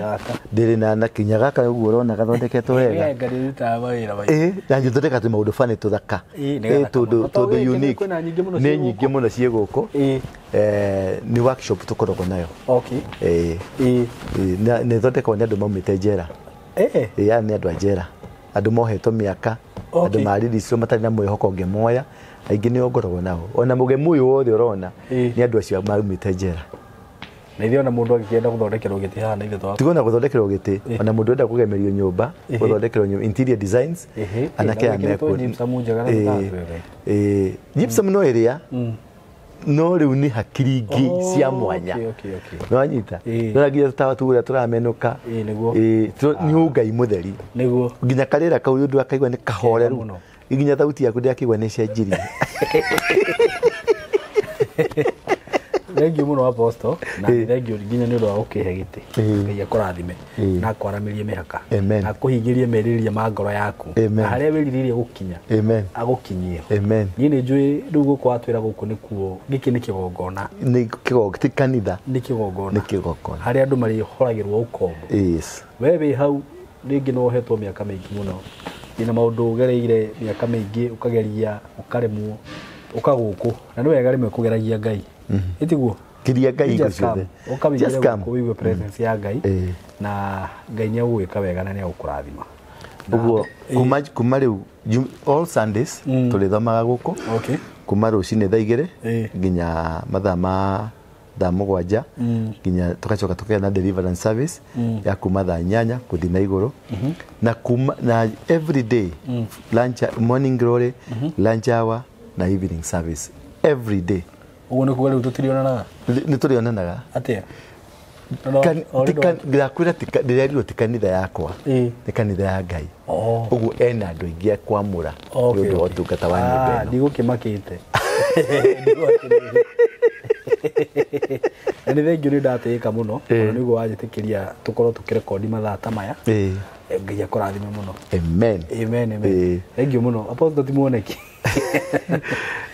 Ndĩrĩ na kinya gaka ũguo ũrona gathondeketwo wega. Ngai nĩrutaga mawĩra maingĩ. Ĩĩ, na njithondeka tũ maũndũ bani tũthaka. Ĩĩ, nĩ gathaka Tondũ mũno. To gĩkĩ unique. kwĩna nyingĩ mũno Nĩ ciĩ nyingĩ mũno ciĩ gũkũ. Ĩĩ. Nĩ workshop tũkoragwo nayo. Okay. Ĩĩ. Ĩĩ. Nĩ ĩthondekagwo nĩ andũ maumĩte njera. Ĩĩ. Ĩĩ, aya nĩ andũ a njera. Andũ mohetwo mĩaka, Okay. andũ mariricirwo matarĩ na mwĩhoko ũngĩmoya, aingĩ nĩo ngoragwo nao. Ona mũgemu ũyũ wothe ũrona Ĩĩ. nĩ andũ acio maumĩte njera. Na ithuĩ ona mũndũ angĩkĩenda gũthondekerwo gĩtĩ haha na ithuĩ twa Tigona gũthondekerwo gĩtĩ, ona mũndũ enda kũgemerio nyũmba, gũthondekerwo nyũmba, interior designs, anake aya Na gwĩkĩrĩtwo mekuo. gypsum njega na tũtawa twega. Ĩĩ, gypsum no ĩrĩa, no rĩu nĩ hakiri ingĩ cia mwanya. Okay, okay, okay. Nĩwanyita? Ĩĩ. Nĩwona nginya tũtawa tũu ũrĩa tũramenũka. Ĩĩ, nĩguo. Ĩĩ, nĩ ũngai mũtheri. Nĩguo. Nginya karĩra kau ũndũ akaigua nĩ kahoreru. Kega mũno. Nginya thauti yaku ndĩrakĩigua nĩ ĩcenjirie. Thank you mũno Apostle, na nĩ thank you nginya nĩ ũndũ wa gũkĩhe gĩtĩ. Ngai akũrathime na akwaramĩrie mĩhaka Amen. na akũhingĩrie merirĩria ma ngoro yaku Amen. na harĩa wĩrirĩirie gũkinya Amen. agũkinyie. Amen. Niĩ nĩ njũĩ rĩu gũkũ watwĩra gũkũ nĩkuo gĩkĩ nĩ kĩgongona. Nĩ kĩgongona, ti kanitha. Nĩ kĩgongona. Nĩ kĩgongona. Harĩa andũ marĩhoragĩrwo ũkombo. Yes. We wĩ hau rĩngĩ no ũhetwo mĩaka mĩingĩ mũno, wĩna maũndũ ũgereire mĩaka mĩingĩ, ũkageria ũkaremwo, ũka gũkũ, na nĩ wega rĩmwe kũgeragia Ngai. Ĩtiguo? Kiria Ngai hingo Just come. ciothe. Ũka wĩingĩre Just come. gũkũ wĩigue presence ya Ngai, Ĩĩ. na Ngai nĩ egũgwĩka wega na nĩ egũkũrathima. Ũguo kuma rĩu all Sundays tũrĩthomaga gũkũ. Okay. Kuma rũcinĩ thaa igĩrĩ Ĩĩ. nginya mathaa ma thaa mũgwanja, nginya tũgacoka tũkagĩa na deliverance service ya kuma thaa inyanya gũthiĩ na igũrũ. Na kuma na every day lunch, morning glory, lunch hour na evening service every day. Ũguo nĩ kuga rĩu tũtirionanaga? Nĩ tũrĩonanaga. Atĩa? Ndakwĩra ndĩrerirwo ti kanitha yakwa, Ĩĩ. nĩ kanitha ya Ngai. Oh. Ũguo ena andũ aingĩ a kwamũra Okay, nĩ ũndũ wa okay. ũtungata wa nyũmba ĩno. Ndigũkĩmakĩte. Na nĩ thengiũ nĩ ndatĩĩka mũno ona nĩguo wanjĩtĩkĩria tũkorwo tũkĩrekondi mathaa ta maya. Ngai akũrathime mũno. Amen. Amen, amen. Thengiũ mũno. Apostle ti muoneki.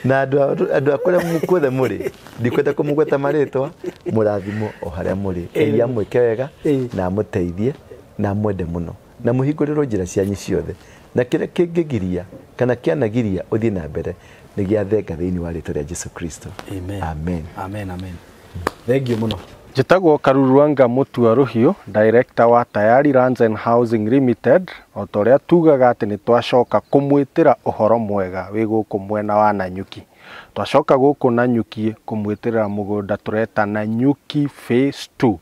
Na andũ a kũrĩa kuothe mũrĩ, ndikwenda kũmũgweta marĩtwa, mũrathimwo o harĩa mũrĩ. Ngai amwĩke wega na amũteithie na amwende mũno na mũhingũrĩrwo njĩra cianyu ciothe, na kĩrĩa kĩngĩgiria kana kĩanagiria ũthiĩ na mbere nĩ gĩathenga thĩinĩ wa rĩtwa rĩa Jesu Kristo. Amen. Amen. Amen, amen. Thengiũ mũno. Njĩtagwo Karuruanga Mutua Rũhiũ, director wa Tayari Lands and Housing Limited. O ta ũrĩa tugaga atĩ nĩ twacoka kũmwĩtĩra ũhoro mwega wĩ gũkũ mwena wa Nanyuki. Twacoka gũkũ Nanyuki kũmwĩtĩra mũgũnda tũreta Nanyuki Phase 2.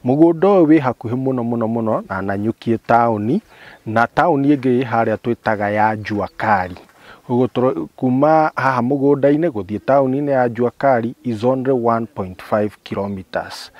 Mũgũnda ũyũ wĩ hakuhĩ mũno mũno mũno na Nanyuki taũni, na taũni ĩngĩ ĩ harĩa twĩtaga ya Jua Kali. Ũguo kuma haha mũgũnda-inĩ gũthiĩ taũni-inĩ ya Jua Kali is only 1.5 kilometers.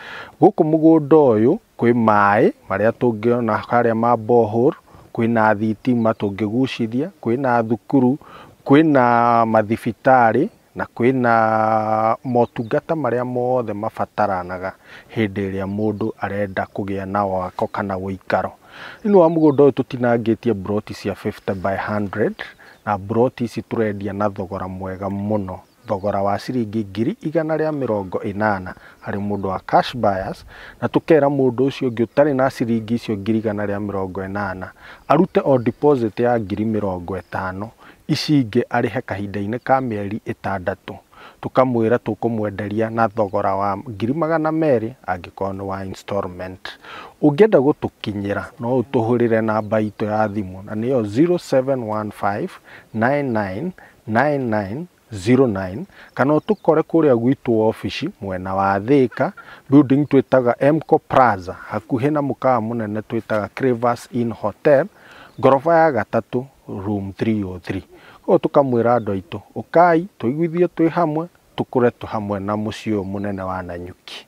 Gũkũ mũgũnda ũyũ kwĩ maĩ marĩa tũngĩona harĩa ma borehole, kwĩna thitima tũngĩgucithia, kwĩna thukuru, kwĩna mathibitarĩ na kwĩna motungata marĩa mothe mabataranaga hĩndĩ ĩrĩa mũndũ arenda kũgĩa na wako kana ũikaro. Thĩinĩ wa mũgũnda ũyũ tũtinangĩtie mburoti cia 50 by 100 na mburoti ici tũrendia na thogora mwega mũno, thogora wa ciringi 180,000 harĩ mũndũ wa cash buyers, na tũkera mũndũ ũcio ũngĩ ũtarĩ na ciringi icio 180,000 arute o deposit ya 50,000, ici ingĩ arĩhe kahinda-inĩ ka mĩeri 6. Tũkamwĩra tũkũmwenderia na thogora wa 200,000 angĩkorwo nĩ wa installment. Ũngĩenda gũtũkinyĩra no ũtũhũrĩre namba itũ ya thimũ na nĩyo 0715 99 99 09, kana ũtũkore kũrĩa gwitũ obici mwena wa Thika, building twĩtaga Mco Plaza, hakuhĩ na mũkawa mũnene twĩtaga Cravers Inn Hotel, ngoroba ya 3 room 303. Koguo tũkamwĩra andũ aitũ, ũkai tũiguithie twĩ hamwe, tũkũre tũ hamwe na mũciĩ ũyũ mũnene wa Nanyuki.